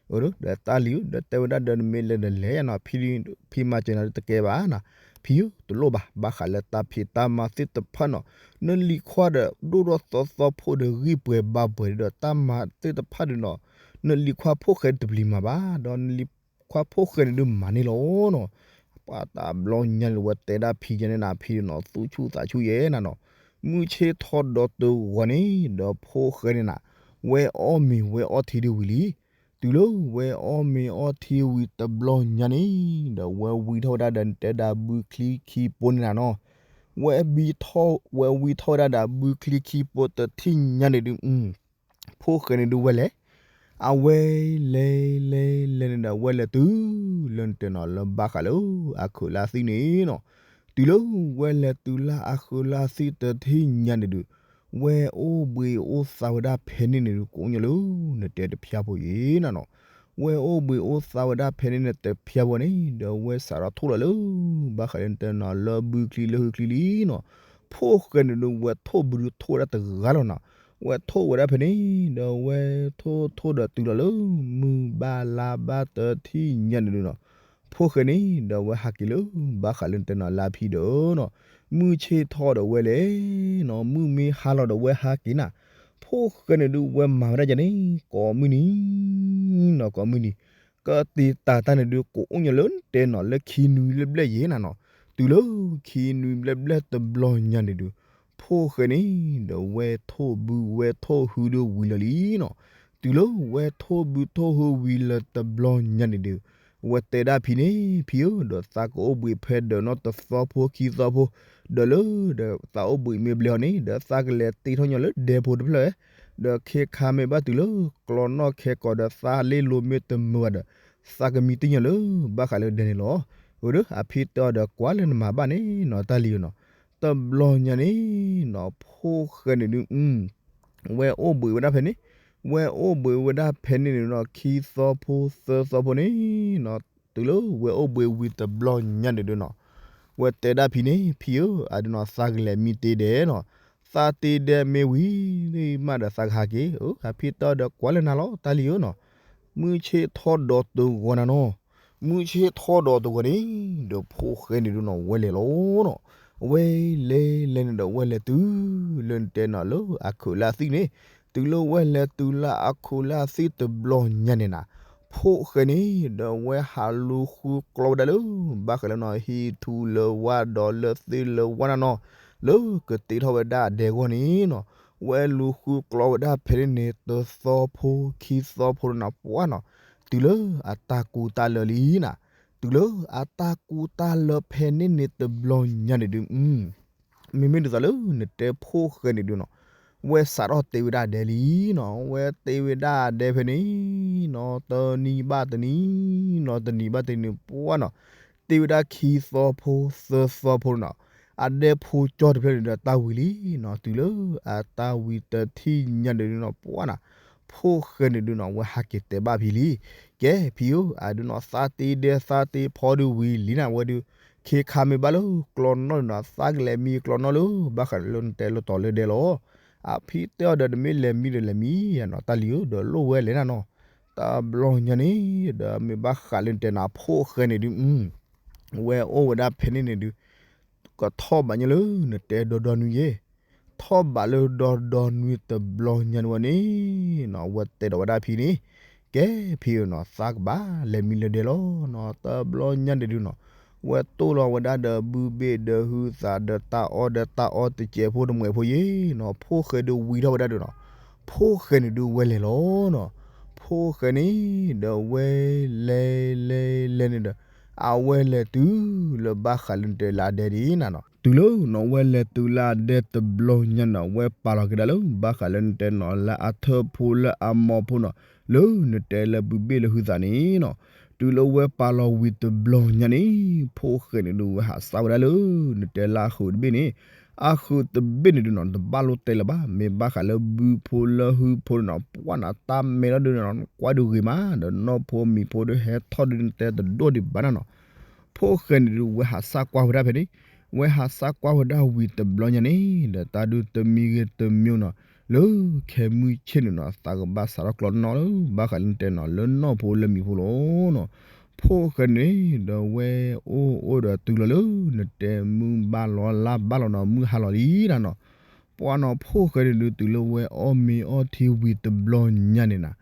ဒီးတၢ်လံၤဧၢ, ဒီးတဲဝဲဒၣ်ဒီး နမ့ၢ်လဲၤဒီးလဲၤယါနီၤ, ဖံမၤစၢၤနၤတကဲဘၣ်နီၤ, ဖံဧၢ, တလိၣ်ဘၣ်, ဘၣ်ဃးလၢတၢ်ဖံးတၢ်မၤသ့ၣ်တဖၣ်နီၤ, နလံၤခွါဒီး ဒိၣ်ထီၣ်သီသီဖိဒီးဂံၢ်ပှဲၤဘါပှဲၤဒီး တၢ်မၤသ့ၣ်တဖၣ်ဒီးနီၤ, နလံၤခွါဖိၣ်ဃဲတပျံၤမၤဘၣ်, ဒီးနလံၤခွါဖိၣ်ဃဲန့ၣ်ဒုးမၤန့ၢ်လီၤနီၤ. ပှၤတဘျီညါန့ၣ် ဝဲတဲဒၣ်ဖံယဲန့ၣ်နၤ, ဖံဒီးနီၤ သူၣ်ဆူၣ်သးဆူၣ်ယဲနၤနီၤ, မုၢ်ဆ့ၣ်ထီၣ်ဒီးတဂီၤန့ၣ် ဒီးဖိၣ်ဃဲန့ၣ်နၤ, ဝဲအီၣ်မ့ၤဝဲအီထံဒုးဝံၤလံ. တုၤလၢဝဲအီၣ်မ့ၤအီထံဝံၤတဘျီညါန့ၣ် ဒီးဝဲဝံထီၣ်ဝဲဒၣ်ဒီး နတဲဒၣ်ဘုချံခံပိန့ၣ်နၤနီၤ, ဝဲဘံထီၣ်, ဝဲဝံထီၣ်ဝဲဒၣ်ဒီးဘုချံခံပိတထံၣ်ညါန့ၣ်ဒုး ဖိၣ်ဃဲန့ၣ်ဒုးဝဲလဲၤ, အဝဲလဲၤလဲၤလဲၤန့ၣ်ဒီး ဝဲလဲၤတုၤလၢနတဲနီၤ လၢဘၣ်ဃးလၢ အခုးလၢသံၣ်န့ၣ်နီၤ, တုၤလၢဝဲလဲၤတုၤလၢအခုးလၢသံၣ်တထံၣ်ညါန့ၣ်ဒုး ဝဲအိၣ်ဘှံးအိၣ်သါဝဲဒၣ်ဖဲန့ၣ်န့ၣ်ဒုး ကိးညါလၢ နတဲတဖျါဖိယဲနၤနီၤ, ဝဲအိၣ်ဘှံးအိၣ်သါဝဲဒၣ်ဖဲန့ၣ်န့ၣ်တဖျါဖိန့ၣ် ဒီးဝဲစးထီၣ်ထိၣ်လီၤလၢ ဘၣ်ဃးလၢနတဲနီၤ လၢဘုချံလၢဟုချံလံနီၤ, ဖိၣ်ဃဲန့ၣ်ဒုး ဝဲထိၣ်ဘုဒုးထိၣ်ဝဲဒၣ်တဂၤလီၤနီၤ, ဝဲထိၣ်ဝဲဒၣ်ဖဲန့ၣ် ဒီးဝဲထိၣ်ထိၣ်ဒီးတုၤလီၤလၢ မုၢ်ဘၣ်လါဘၣ်တထံၣ်ညါန့ၣ်ဒုးနီၤ, ဖိၣ်ဃဲန့ၣ် ဒီးဝဲဟးက့ၤလၢ ဘၣ်ဃးလၢနတဲနီၤလၢအဖံဒီးနီၤ, မုၢ်ဆ့ၣ်ထီၣ်ဒီးဝဲလဲၤနီၤ, မုၢ်မ့ၢ်ဟါလီၤဒီးဝဲဟးက့ၤနၤ, ဖိၣ်ဃဲန့ၣ်ဒုး ဝဲမၤဝဲဒၣ်ယဲန့ၣ် ကိးမုၢ်နံၤနီၤ ကိးမုၢ်နံၤ, ကတ့ၤတၢ်တၢ်န့ၣ်ဒုး ကိးအိၣ်ညါလၢနတဲနီၤ လၢခံနွံဘျဲၣ်ဘျဲၣ်ယဲနၤနီၤ, တုၤလၢခံနွံဘျဲၣ်ဘျဲၣ်တဘျီညါန့ၣ်ဒုး ဖိၣ်ဃဲန့ၣ် ဒီးဝဲထိၣ်ဘုဝဲထိၣ်ဟုဒုးဝံၤလၢာ်လံနီၤ, တုၤလၢဝဲထိၣ်ဘုထိၣ်ဟုဝံၤလၢာ်တဘျီညါန့ၣ်ဒုး ဝဲတဲဒၣ်ဖံန့ၣ် ဖံဧၢ, ဒီးသးကအိၣ်ဘှံးဖဲဒီးနီၢ်တသီဖိခံသီဖိ, ဒီးလၢဒီးသးအိၣ်ဘှံးမ့ၢ်ဘျဲၣ်အီၤန့ၣ် ဒီးသးကလဲၤတ့ထီၣ်ညီလၢဒဲဖိတဖျၢၣ်, ဒီးခဲခါမ့ၢ်ဘၣ်တုၤလၢကျီနီၣ်ခဲကိးဒီး သးလ့လိၤမ့ၢ်တမုာ်ဘၣ်ဒီး သးကမံတ့ၢ်ညီလၢ ဘၣ်ဃးလၢဒဲန့ၣ်လီၤ. အဒီးအဖံတဲအီၤဒီး ကွၢ်လၢနမၤဘၣ်န့ၣ်နီၤ တၢ်လံၤဧၢနီၤ, တဘျီညါန့ၣ်နီၤ ဖိၣ်ဃဲန့ၣ်ဒုး ဝဲအိၣ်ဘှံးဝဲဒၣ်ဖဲန့ၣ်, ဝဲအိၣ်ဘှံးဝဲဒၣ်ဖဲန့ၣ်န့ၣ်နီၤ ခံသီဖိသၢသီဖိန့ၣ်နီၤ, တုၤလၢဝဲအိၣ်ဘှံးဝံၤတဘျီညါန့ၣ်ဒုးနီၤ, ဝဲတဲဒၣ်ဖံန့ၣ် ဖံဧၢ, အဒုးနီၤ သးကလဲၤမံတ့ဒဲနီၤ, သးတ့ဒဲမ့ၢ်ဝံၤမးဒီးသးကဟးက့ၤ, အဖံတဲအီၤဒီး ကွၢ်လၢနၤလီၤ တၢ်လံၤဧၢနီၤ, မုၢ်ဆ့ၣ်ထီၣ်ဒီးတဂီၤနၤနီၤ, မုၢ်ဆ့ၣ်ထီၣ်ဒီးတဂီၤန့ၣ် ဒီးဖိၣ်ဃဲန့ၣ်ဒုးနီၤ ဝဲလဲၤလီၤနီၤ, ဝဲလဲၤလဲၤန့ၣ်ဒီး ဝဲလဲၤတုၤလၢနတဲနီၤ လၢအခုးလၢသံၣ်န့ၣ်, တုၤလၢဝဲလဲၤတုၤလၢအခုးလၢသံၣ်တဘျီညါန့ၣ်နၤ, ဖိၣ်ဃဲန့ၣ် ဒီးဝဲဟးလူၤဃုကျီဝဲဒၣ်လၢ ဘၣ်ဃးလၢနီၤ ဟံၣ်ထူလၢဝါဒီးလၢသ့ၣ်လၢဝါနၤနီၤ, လၢကတ့ထီၣ်ဝဲဒၣ်အဒဲအဂီၢ်န့ၣ်နီၤ, ဝဲလူၤဃုကျီဝဲဒၣ်ဖဲန့ၣ်န့ၣ် တသီဖိခံသီဖိနၤပှၢ်နီၤ, တုၤလၢအတၢ်ကူတၢ်လၢလံနၤ, တုၤလၢအတၢ်ကူတၢ်လၢဖဲန့ၣ်န့ၣ်တဘျီညါန့ၣ်ဒုး မ့မ့ၢ်ဒ်သိးလၢနတဲဖိၣ်ဃဲန့ၣ်ဒုးနီၤ, ဝဲစးထီၣ်တ့ဝဲဒၣ်အဒဲလံနီၤ, ဝဲတ့ဝဲဒၣ်အဒဲဖဲန့ၣ်နီၤ, တနံၤဘၣ်တနံၤနီၤ, တနံၤဘၣ်တနံၤပှၢ်နီၤ, တ့ဝဲဒၣ်ခံသီဖိသၢသီဖိနီၤ, အဒဲဖိကၠီတဖျၢၣ်န့ၣ်ဒီးတၢ်ဝံၤလံနီၤ, တုၤလၢအတၢ်ဝံၤတထံၣ်ညါန့ၣ်ဒုးနီၤ ပှၢ်နီၤ, ဖိၣ်ဃဲန့ၣ်ဒုးနီၤ ဝဲဟးက့ၤတဲဘၣ်ဖံလံ, ကဲဖံဧၢ, အဒုးနီၤ သးတ့ဒဲသးတ့ဖီဒုးဝံၤလံနၤ, ဝဲဒုး ခဲခါမ့ၢ်ဘၣ်လၢကျီနီၣ်န့ၣ်နီၤ, သးကလဲၤမံကျီနီၣ်လၢ ဘၣ်ဃးလၢနတဲလၢတီၤလၢဒဲလီၤ. အဖံတဲအီၤဒီး တမ့ၢ်လဲၤမံဒီးလဲၤမံယါနီၤ, တၢ်လံၤဧၢ, ဒီးလိၣ်ဝဲလဲၣ်နၤနီၤ, တဘျီညါန့ၣ် ဒီးမ့ၢ်ဘၣ်ဃးလၢနတဲနၤ ဖိၣ်ဃဲန့ၣ်ဒုး ဝဲအိၣ်ဝဲဒၣ်ဖဲန့ၣ်န့ၣ်ဒုး ကထီၣ်ဘးညါလၢနတဲဒီဒီနွံယဲ, ထီၣ်ဘးလၢဒီဒီနွံတဘျီညါန့ၣ်ဝဲန့ၣ်နီၤ, ဝဲတဲဒီးဝဲဒၣ်ဖံန့ၣ်, ကဲဖံဧၢနီၤ, သးကဘၣ်လဲၤမံလၢဒဲလီၤနီၤ, တဘျီညါန့ၣ်ဒုးနီၤ, ဝဲတိၢ်လီၤဝဲဒၣ်ဒီးဘုဘ့ၣ်ဒီးဟုသးဒီးတၢ်အီၣ်ဒီးတၢ်အီတစဲးဖိတမှဲးဖိယဲနီၤ, ဖိၣ်ဃဲဒုးဝံထီၣ်ဝဲဒၣ်ဒုးနီၤ, ဖိၣ်ဃဲန့ၣ်ဒုးဝဲလဲၤလီၤနီၤ, ဖိၣ်ဃဲန့ၣ် ဒီးဝဲလဲၤလဲၤလဲၤန့ၣ်ဒီး အဝဲလဲၤတုၤလၢဘၣ်ဃးလၢနတဲလၢအဒဲဒ်နၤနီၤ, တုၤလၢနီၤ ဝဲလဲၤတုၤလၢအဒဲတဘျီညါနီၤ, ဝဲပာ်လီၤက့ၤဒၣ်လၢ ဘၣ်ဃးလၢနတဲနီၤ လၢအထၢၣ်ဖိလၢအမိၢ်ဖိနီၤ, လၢနတဲလၢဘုဘ့ၣ်လၢဟုသးန့ၣ်နီၤ, တုၤလၢဝဲပာ်လီၤဝံၤတဘျီညါန့ၣ် ဖိၣ်ဃဲန့ၣ်ဒုး ဝဲဟးစၢ်ဝဲဒၣ်လၢ နတဲလၢအဃုာ်တဘ့ၣ်န့ၣ်, အဃုာ်တဘ့ၣ်န့ၣ်ဒုးနီၤ တဘၣ်လိၣ်တဲလၢၤဘၣ်, မ့ၢ်ဘၣ်ဃးလၢဘုဖိလၢဟုဖိန့ၣ်နီၤ ပှၢ်နီၤ တၢ်မဲလီၤဒုးနီၤ ကွၢ်ဒုးဂ့ၤမး ဒီးနီၢ်ဖိမံၤဖိဒုးဟဲထီၣ်ဒုးနတဲတဒိၣ်ဒံးဘၣ်နီၤနီၤ. ဖိၣ်ဃဲန့ၣ်ဒုး ဝဲဟးစၢ်ကွၢ်ဝဲဒၣ်ဖဲန့ၣ်, ဝဲဟးစၢ်ကွၢ်ဝဲဒၣ်ဝံၤတဘျီညါန့ၣ် ဒီးတၢ်ဒုးတမံၤဂ့ၤတမံၤနီၤ လၢခဲမုၢ်ဆ့ၣ်န့ၣ်နီၤ သးကဘၣ်စးထီၣ်ကျီနီၣ်လၢ ဘၣ်ဃးလၢနတဲနီၤ လၢနီၢ်ဖိလၢမံၤဖိလီၤနီၤ. ဖိၣ်ဃဲန့ၣ် ဒီးဝဲအိၣ်အိၣ်ဒီးတုၤလီၤလၢ နတဲမုၢ်ဘၣ်လီၤလါဘၣ်လီၤနီၤ မုၢ်ဟါလီၤလံနီၤနီၤ. ပှၢ်နီၤ ဖိၣ်ဃဲန့ၣ်ဒုးတုၤလၢဝဲအီၣ်မ့ၤအီထံဝံၤတဘျီညါန့ၣ်နီၤ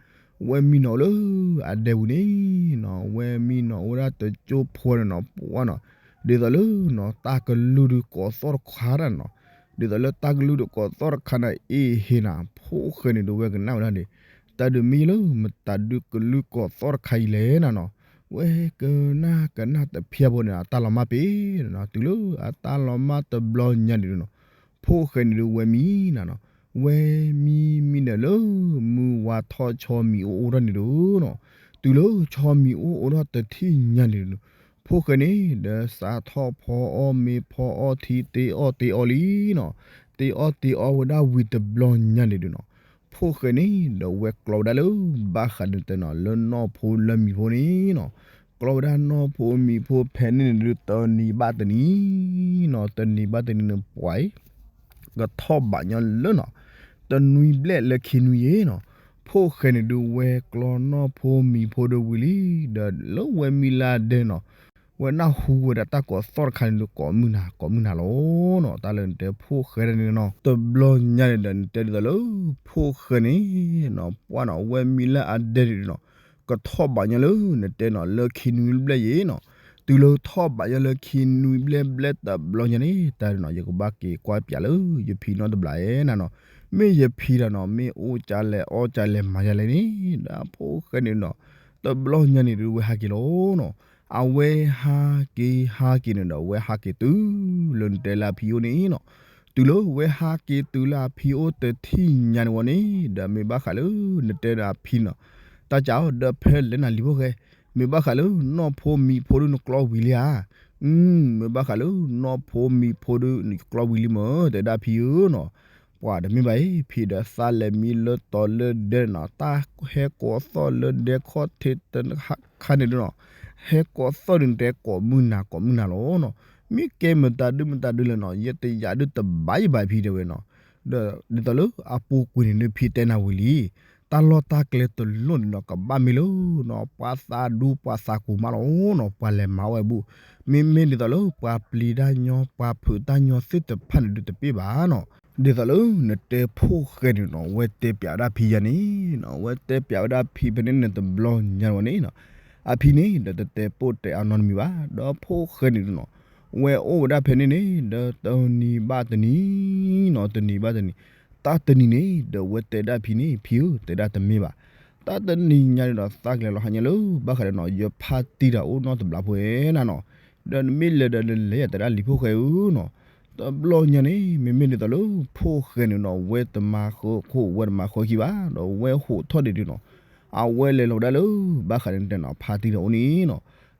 ဝဲမံနီၤအိၣ်လၢအဒဲပူၤန့ၣ်နီၤ ဝဲမံနီၤအိၣ်ဝဲဒၣ်တကၠိဖိန့ၣ်နီၤ ပှၢ်နီၤ ဒ်သိးလၢနီၤ တၢ်ကလုၢ်ဒုးကိးသီၣ်တခါဒၣ်နီၤ, ဒ်သိးလၢတၢ်ကလုၢ်ဒုးကိးသီၣ်တခါန့ၣ် အ့ၣ်ဟ့ၣ်နီၤ ဖိၣ်ဃဲန့ၣ်ဒုး ဝဲကနၣ်ဝဲဒၣ်န့ၣ် တၢ်ဒုးမ့ၢ်လၢမတၤဒုးကလုၢ်ကိးသီၣ်တခါအံၤလဲၣ်နီၤနီၤ. ဝဲကနၣ်ကနၣ်တဖျၢၣ်ဖိန့ၣ် အတၢ်လီၤမၢ်ပ့ၤနီၤနီၤ တုၤလၢအတၢ်လီၤမၢ်တဘျီညါန့ၣ်ဒုးနီၤ ဖိၣ်ဃဲန့ၣ်ဒုး ဝဲမံနီၤနီၤ ဝဲမံမံဒီးလၢ မုၢ်ဝါထီၣ်ဆီမံၤအိၣ်အိၣ်ထီၣ်န့ၣ်ဒုးနီၤ, တုၤလၢဆီမံၤအိၣ်အိၣ်ထီၣ်တထံၣ်ညါန့ၣ်ဒုးနီၤ ဖိၣ်ဃဲန့ၣ် ဒီးစးထီၣ်ဖီအီၣ်မ့ၤဖီအီထံ တ့အီၣ်တ့အီလံနီၤ, တ့အီၣ်တ့အီဝဲဒၣ်ဝံၤတဘျီညါန့ၣ်ဒုးနီၤ ဖိၣ်ဃဲန့ၣ် ဒီးဝဲကျီဝဲဒၣ်လၢ ဘၣ်ဃးန့ၣ်တဲနီၤ လၢနီၢ်ဖိလၢမံၤဖိန့ၣ်နီၤ, ကျီဝဲဒၣ်နီၢ်ဖိမံၤဖိဖဲန့ၣ်န့ၣ်ဒုး တနံၤဘၣ်တနံၤနီၤ တနံၤဘၣ်တနံၤန့ၣ် ပှၤအံၤ ကထီၣ်ဘးညီလၢနီၤ တနွံဘျဲၣ်လၢခံနွံယဲနီၤ, ဖိၣ်ဃဲန့ၣ်ဒုး ဝဲကျီနီၢ်ဖိမံၤဖိဒုးဝံၤလံ, ဒီးလၢဝဲမံလၢအဒဲနီၤ, ဝဲနၢ်ဟူဝဲဒၣ်တၢ်ကိးသီၣ်တခါန့ၣ်ဒုး ကိးမုၢ်နၤ ကိးမုၢ်နၤလီၤနီၤ. တၢ်လၢနတဲဖိၣ်ဃဲဒၣ်န့ၣ်နီၤ တဘျီညါန့ၣ်ဒီး နတဲဒ်သိးလၢ ဖိၣ်ဃဲန့ၣ်နီၤ ပှၢ်နီၤ ဝဲမံလၢအဒဲန့ၣ်နီၤ ကထီၣ်ဘးညီလၢနတဲနီၤ လၢခံနွံဘျဲၣ်ယဲနီၤ, တုၤလၢထီၣ်ဘးညီလၢခံနွံဘျဲၣ်ဘျဲၣ်တဘျီညါန့ၣ် တၢ်နီၤ ယကဘၣ်က့ၤကွၢ်ပၠးလၢ ယဖံနီတဘျီဧါနီၤ, မ့ၢ်ယဖံတၢ်နီၤ မ့ၢ်အိၣ်ကၠလဲၣ်အီၣ်ကၠလဲၣ်မၤယၤလဲၣ်န့ၣ် ဒီးဖိၣ်ဃဲန့ၣ်နီၤ တဘျီညါန့ၣ်ဒုး ဝဲဟးက့ၤလီၤနီၤ, အဝဲဟးက့ၤဟးက့ၤန့ၣ်ဒီး ဝဲဟးက့ၤတုၤလၢနတဲလၢအဖံအိၣ်န့ၣ်နီၤ, တုၤလၢဝဲဟးက့ၤတုၤလၢအဖံအိၣ်တထံၣ်ညါန့ၣ်ဝဲန့ၣ် ဒီးမ့ၢ်ဘၣ်ဃးလၢ နတဲဒီးအဖံနီၤ, တၢ်ကးအီၤ ဒီးဖဲလဲၣ်နၤလံၤဖိၣ်ဃဲ, မ့ၢ်ဘၣ်ဃးလၢ နီၢ်ဖိမံၤဖိဒုးနကျီဝံၤလံဧါ, မ့ၢ်ဘၣ်ဃးလၢ နီၢ်ဖိမံၤဖိဒုး နကျီဝံၤလံမ့ၢ် တဲဒၣ်ဖံဧၢနီၤ, ပှၤတမ့ၢ်ဘၣ်အံၤ ဖံဒီးသးလဲၤမံလၢတီၤလၢဒဲနီၤ တၢ်ဟဲကိးသီၣ်လၢဒဲခီၣ်ထံးတခါန့ၣ်ဒုးနီၤ, ဟဲကိးသီၣ်ဒုးနတဲကိးမုၢ်နၤကိးမုၢ်နၤလီၤနီၤ, မ့ၢ်ကဲမတၤဒုမတၤဒုလဲၣ်နီၤ ယတယာ်ဒုတဘၣ်ယဘၣ်ဖံတဲဝဲနီၤ, ဒီးဒ်သိးလၢအပူၤကွံာ်န့ၣ်ဒုးဖံတဲနၤဝံၤလံ, တၢ်လီၢ်တၢ်ကျဲတလိၣ်န့ၣ်နီၤ ကဘၣ်မ့ၢ်လၢနီၤ ပှၤသးဒူပှၤသးကိၤမးလီၤနီၤ ပှၤလဲၤမၤဝဲအဘူး, မ့မ့ၢ်ဒ်သိးလၢ ပှၤပျံၤတၢ်ညီပှၤဖုးတၢ်ညီသ့ၣ်တဖၣ်န့ၣ်ဒုးတပ့ၢ်ဘၣ်နီၤ, ဒ်သိးလၢနတဲဖိၣ်ဃဲန့ၣ်နီၤ ဝဲတဲပၠးဝဲဒၣ်ဖံယၤန့ၣ်နီၤ ဝဲတဲပၠးဝဲဒၣ်ဖံဖဲန့ၣ်န့ၣ်တဘျီညါဝဲန့ၣ်နီၤ, အဖံန့ၣ်ဒီးတတဲပိာ်တဲအနီတမံၤဘၣ် ဒီးဖိၣ်ဃဲန့ၣ်နီၤ ဝဲအိၣ်ဝဲဒၣ်ဖဲန့ၣ်န့ၣ် ဒီးတနံၤဘၣ်တနံၤနီၤ တနံၤဘၣ်တနံၤ, တၢ်တနံၤန့ၣ် ဒီးဝဲတဲဒၣ်ဖံန့ၣ် ဖံဧၢ တဲဒၣ်တမ့ၢ်ဘၣ်, တၢ်တနံၤညါန့ၣ်ဒီး သးကလဲၤလီၤဟးညါလၢ ဘၣ်ဃးဒီးနီၤ ယဖါတံၢ်တၢ်အိၣ်နီတဘျီဖိဝဲနၤနီၤ, ဒီးနမ့ၢ်လဲၤဒီးနလဲၤယတဲဒၣ်လံၤဖိၣ်ဃဲဧၢနီၤ, တဘျီညါန့ၣ် မ့မ့ၢ်ဒ်သိးလၢ ဖိၣ်ဃဲန့ၣ်နီၤ ဝဲတမၤဃၢခိၣ် ဝဲတမၤဃၢခံဘၣ် ဒီးဝဲဟိးထီၣ်ဒံးဒုးနီၤ, အဝဲလဲၤလီၤဝဲဒၣ်လၢ ဘၣ်ဃးန့ၣ်တဲနီၤ ဖါတံၢ်တၢ်အိၣ်န့ၣ်နီၤ,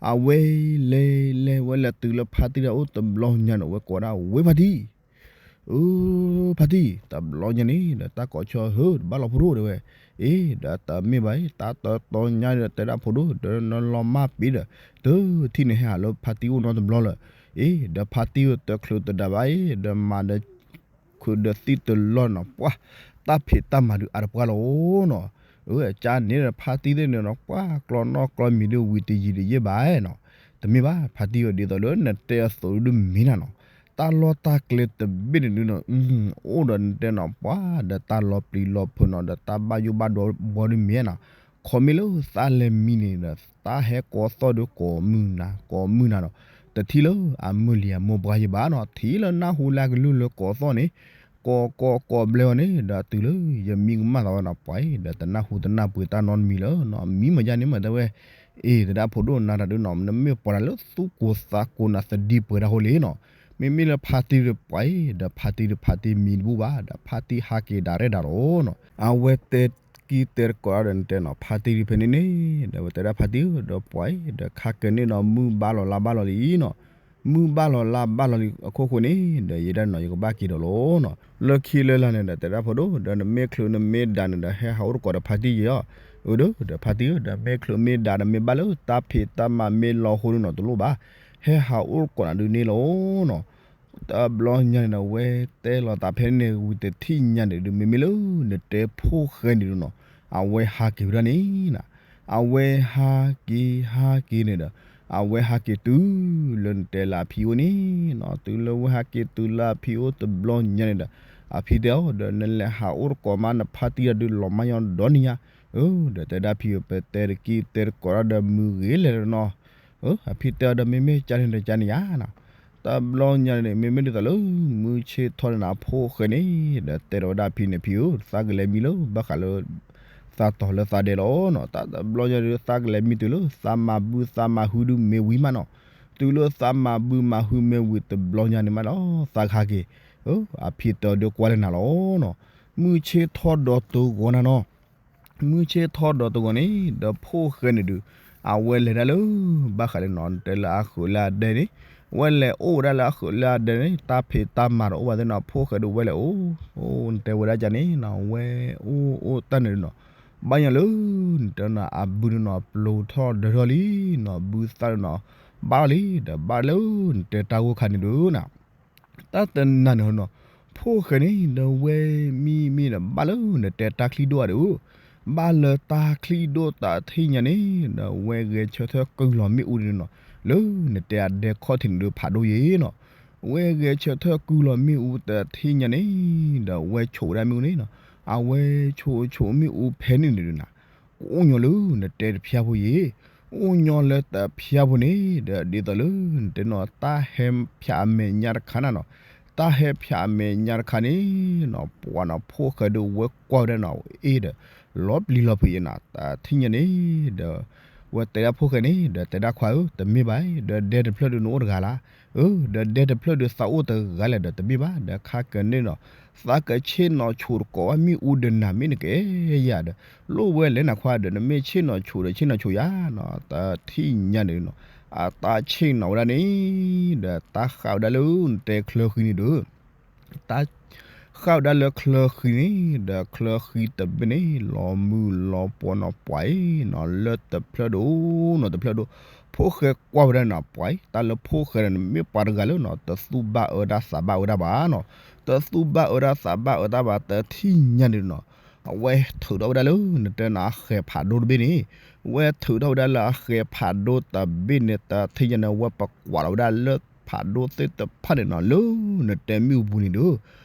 အဝဲလဲၤလဲၤဝဲလဲၤတုၤလၢဖါတံၢ်တၢ်အိၣ်တဘျီညါန့ၣ် ဝဲကိးဒၣ်ဝဲဖါတံၢ် အၢ ဖါတံၢ် တဘျီညါန့ၣ်ဒီး တၢ်ကိးဆီဟၢ တဘၣ်လီၤဖိဒိၣ်တဲဝဲ, အ့ ဒီးတမ့ၢ်ဘၣ်အံၤ တၢ်တတီညါဒီး တဲဒၣ်ဖိဒိၣ် ဒီးနလီၤမၢ်ပ့ၤဒီး တထံၣ်န့ၣ်ဟဲဟးလၢဖါတံၢ်အိၣ်နီတဘျီလၢၤ, အ့ ဒီးဖါတံၢ်တချုးတဒၣ်ဘၣ်အံၤ ဒီးမၤဒီး ခုးဒီးသံတလီၢ်နီၤ ပှၤ တၢ်ဖံးတၢ်မၤဒုးအါတပှၢ်လီၤနီၤ, အကါန့ၣ်ဒီးဖါတံၢ်သ့ၣ်န့ၣ်နီၤ ပှၤကျီနီၣ်ကျီမံၤဒုးဝံၤတယံာ်တယံာ်ဘၣ်နီၤ, တမ့ၢ်ဘၣ် ဖါတံၢ်အီၤဒ်သိးလၢနတဲအသိးဒုးမ့ၢ်နၤနီၤ, တၢ်လီၢ်တၢ်ကျဲတဘ့ၣ်န့ၣ်ဒုးနီၤ အိၣ်ဒီးနတဲနီၤ ပှၤဒီးတၢ်လီၤပျံၤလီၤဖုးနီၤ ဒီးတၢ်ဘၣ်ယိၣ်ဘၣ်ဒိဘီဒုးမ့ၢ်နၤ, ခီမ့ၢ်လၢသးလဲၤမံန့ၣ်ဒီး တၢ်ဟဲကိးသီၣ်ဒုးကိးမုၢ်နၤ ကိးမုၢ်နၤနီၤ, တထံၣ်လၢအမုၢ်လံၤအမိၢ်ပှၢ်ယဘၣ်နီၤ ထံၣ်လၢနၢ်ဟူလၢအကလုၢ်လၢကိးသီၣ်န့ၣ် ကိးကိးကိးဘျဲဝဲန့ၣ် ဒီးတုၤလၢယမံကမၣ်သးဝဲနီၤ ပှၤအံၤ ဒီးတနၢ်ဟူတနၢ်ပှ့ၤတၢ်နီတမံၤလၢၤနီၤ မံမ့ၢ်ယါန့ၣ်မ့ၢ်တဲဝဲ, အ့ တဒၣ်ဖိဒိၣ်နၤတၢ်ဒုးနီၤ နမ့ၢ်ပှၤတၢ်လၢသူၣ်ကိၢ်သးကိၢ်နၤသဒံးပှဲၤတၢ်ဃိလံနီၤ, မ့မ့ၢ်လၢဖါတံၢ်ဒီးပှၤအံၤ ဒီးဖါတံၢ်ဒီးဖါတံၢ်မံတဘူၣ်ဘၣ် ဒီးဖါတံၢ်ဟးက့ၤဒၣ်ရဲၣ်ဒၣ်လီၤနီၤ, အဝဲတဲကံတဲတကိးဒီးနတဲနီၤ ဖါတံၢ်ဒုးဖဲန့ၣ်န့ၣ် ဒီးဝဲတဲဒၣ်ဖါတံၢ်ဧၢ ဒီးပှၤအံၤ ဒီးခါကဲန့ၣ်ဒီးမုၢ်ဘၣ်လီၤလါဘၣ်လီၤလံနီၤ မုၢ်ဘၣ်လီၤလါဘၣ်လီၤလံအခိၣ်ဃိန့ၣ် ဒီးယဲဒၣ်နီၤ ယကဘၣ်က့ၤဒီးလီၤနီၤ. လၢခံလၢလာ်န့ၣ်ဒီး တဲဒၣ်ဖိဒိၣ် ဒီးနမ့ၢ်ချုးနမ့ၢ်ဒါန့ၣ်ဒီး ဟဲဟးအိၣ်တကိးဒီးဖါတံၢ်ယဲအီၤ. အၢ ဒီးဖါတံၢ်ဧၢ ဒီးမ့ၢ်ချုးမ့ၢ်ဒါဒီး မ့ၢ်ဘၣ်လၢတၢ်ဖံးတၢ်မၤမ့ၢ်လီၤဃိန့ၣ်နီၤ တလိၣ်ဘၣ်, ဟဲဟးအိၣ်တကိးနၤဒုးန့ၣ်လီၤနီၤ. တဘျီညါန့ၣ်ဒီး ဝဲတဲလီၤသးဖဲန့ၣ် ဝံၤတထံၣ်ညါန့ၣ်ဒုး မ့မ့ၢ်လၢနတဲဖိၣ်ဃဲန့ၣ်ဒုးနီၤ အဝဲဟးက့ၤဝဲဒၣ်န့ၣ်နီၤ. အဝဲဟးက့ၤဟးက့ၤန့ၣ်ဒီး အဝဲဟးက့ၤတုၤလၢနတဲလၢအဖံအိၣ်န့ၣ်နီၤ. တုၤလၢဝဲဟးက့ၤတုၤလၢအဖံအိၣ်တဘျီညါန့ၣ်ဒီး အဖံတဲအီၤ ဒီးနလဲၤဟးအိၣ်တကိးမးနဖါတံၢ်ဒီးဒုး လီၤမၢ်ညီဒီနံၤညါ. အၢ ဒီးတဲဒၣ်ဖံဧၢ ပတဲတက့ၢ်တဲတကိးတၢ်ဒီး မုၢ်ဂ့ၤလဲၤလီၤနီၤ. အၢ အဖံတဲအီၤဒီး မ့မ့ၢ်ကန့ၣ်ဒီးကန့ၣ်ယါနီၤ. တဘျီညါန့ၣ် မ့မ့ၢ်ဒ်သိးလၢ မုၢ်ဆ့ၣ်ထီၣ်န့ၣ်နီၤ အဖိၣ်ဃဲန့ၣ် ဒီးတဲဒီးဝဲဒၣ်ဖံန့ၣ် ဖံဧၢ သးကလဲၤမံလၢ ဘၣ်ဃးလၢ သးတီၤလၢသးဒဲးလီၤနီၤ. တၢ်တဘျီညါဒုး သးကလဲၤမံတုၤလၢ သးမၤဘုသးမၤဟုဒုးမ့ၢ်ဝံၤမးနီၤ. တုၤလၢသးမၤဘုမၤဟုမ့ၢ်ဝံၤတဘျီညါန့ၣ်မးဒီး သးကဟးက့ၤ. အၢ အဖံတဲအီၤဒီး ကွၢ်လၢနၤလီၤနီၤ. မုၢ်ဆ့ၣ်ထီၣ်ဒီးတဂီၤနၤနီၤ. မုၢ်ဆ့ၣ်ထီၣ်ဒီးတဂီၤန့ၣ် ဒီးဖိၣ်ဃဲန့ၣ်ဒုး အဝဲလဲၤဒၣ်လၢ ဘၣ်ဃးလၢနီၤ နတဲလၢအဃုာ်လၢအဒဲန့ၣ်, ဝဲလဲၤအိၣ်ဝဲဒၣ်လၢအဃုာ်လၢအဒဲန့ၣ် တၢ်ဖံးတၢ်မၤတအိၣ်ဘၣ်သ့ၣ်နီၤ. ဖိၣ်ဃဲဒုးဝဲလဲၤအိၣ်, အိၣ်နတဲဝဲဒၣ်ကန့ၣ်နီၤ ဝဲအိၣ်အိၣ်တၢ်န့ၣ်ဒုးနီၤ, ဘၣ်ညီလၢ နတဲနီၤ အဘုန့ၣ်နီၤ ပျိၤထီၣ်ဒၢထီၣ်လံနီၤ, ဘုသၣ်န့ၣ်နီၤ ဘၣ်လီၤလံ, ဒီးဘၣ်လၢနတဲတၢ်ဂိၢ်ခါန့ၣ်ဒုးနီၤ တၢ်တနၤန့ၣ်နီၤ, ဖိၣ်ဃဲန့ၣ် ဒီးဝဲမံမံဒီး ဘၣ်လၢနတဲတၢ်ချံဒိၣ်ဧါဒီး, ဘၣ်လၢတၢ်ချံဒိၣ်တထံၣ်ညါန့ၣ် ဒီးဝဲဂဲၤဆၢထၢၣ်ကုၢ်လီၤမ့ၣ်အူန့ၣ်နီၤ, လၢနတဲအဒဲခီၣ်ထံးန့ၣ်ဒုးဖးဒိၣ်ယဲနီၤ, ဝဲဂဲၤဆၢထၢၣ်ကုၢ်လီၤမ့ၣ်အူတထံၣ်ညါန့ၣ် ဒီးဝဲဆိးဝဲဒၣ်မ့ၣ်အူန့ၣ်နီၤ, အဝဲဆိးဆိးမ့ၣ်အူဖဲန့ၣ်န့ၣ်ဒုးနီၤ ကအိၣ်ညီလၢနတဲတဖျါဖိယဲ, အိၣ်ညီလၢတဖျါဖိန့ၣ် ဒီးဒ်သိးလၢနတဲနီၤ တၢ်ဟဲဖၠးအမဲာ်ညါတခါနၤနီၤ, တၢ်ဟဲဖၠးအမဲာ်ညါတခါန့ၣ်နီၤ ပှၤနီၤ ဖိၣ်ဃဲဒုးဝဲကွၢ်ဝဲဒၣ်နီၤ အ့ၣ်ဒီး လီၤပျံၤလီၤဖုးယဲနီၤ, တထံၣ်ညါန့ၣ် ဒီး ဝဲတဲဒၣ်ဖိၣ်ဃဲန့ၣ် ဒီးတဲဒၣ်ခွါဧၢ တမ့ၢ်ဘၣ်, ဒီးဒဲတဖျၢၣ်ဒုးနအိၣ်တဂၤလၢ်, အၢ ဒီးဒဲတဖျၢၣ်ဒုးသးအိၣ်တဂၤလဲၣ်ဒီးတမ့ၢ်ဘၣ်, ဒီးခါကန့ၣ်နီၤ သးကဆ့ၣ်နီၤဆိးတကိးဝဲမ့ၣ်အူဒီးနၤ မ့ၢ်နကအဲၣ်ယၤဒီး လိၣ်ဝဲလဲၣ်နၤခွါဒီး နမ့ၢ်ဆ့ၣ်နီၤဆိးဒီးဆ့ၣ်နီၤဆိးယၤနီၤ, တထံၣ်ညါန့ၣ်နီၤ အတၢ်ဆ့ၣ်နီၤဝဲဒၣ်န့ၣ် ဒီးတၢ်ဃၣ်ဝဲဒၣ်လၢနတဲချၢဃံန့ၣ်ဒီး တၢ်ဃၣ်ဝဲဒၣ်လၢချၢဃံန့ၣ် ဒီးချၢဃံတဘ့ၣ်န့ၣ် လီၤမုၢ်လီၤပှီၤနီၤ ပှၤအံၤနီၤ လၢတဖျၢၣ်ဒိၣ်နီၤ တဖျၢၣ်ဒိၣ် ဖိၣ်ဃဲကွၢ်ဝဲဒၣ်နီၤ ပှၤအံၤ တၢ်လၢဖိၣ်ဃဲန့ၣ် မ့ၢ်ပှၤတဂၤလၢနီၤ တသူၣ်ဘၣ်အၢတၢ်သးဘၣ်အၢတၢ်ဘၣ်နီၤ, တသူၣ်ဘၣ်အၢတၢ်သးဘၣ်အၢတၢ်ဘၣ် တထံၣ်ညါန့ၣ်နီၤ အဝဲထုးထီၣ်ဝဲဒၣ်လၢ နတဲနီၤ အဃဲၤဖးဒိၣ်တဘ့ၣ်န့ၣ်, ဝဲထုးထီၣ်ဝဲဒၣ်လၢအဃဲၤဖးဒိၣ်တဘ့ၣ်န့ၣ် တထံၣ်ညါန့ၣ် ဝဲပကွၢ်လီၤဝဲဒၣ်လၢဖးဒိၣ်သ့ၣ်တဖၣ်န့ၣ်နီၤ လၢနတဲမ့ၣ်အူပူၤန့ၣ်ဒီး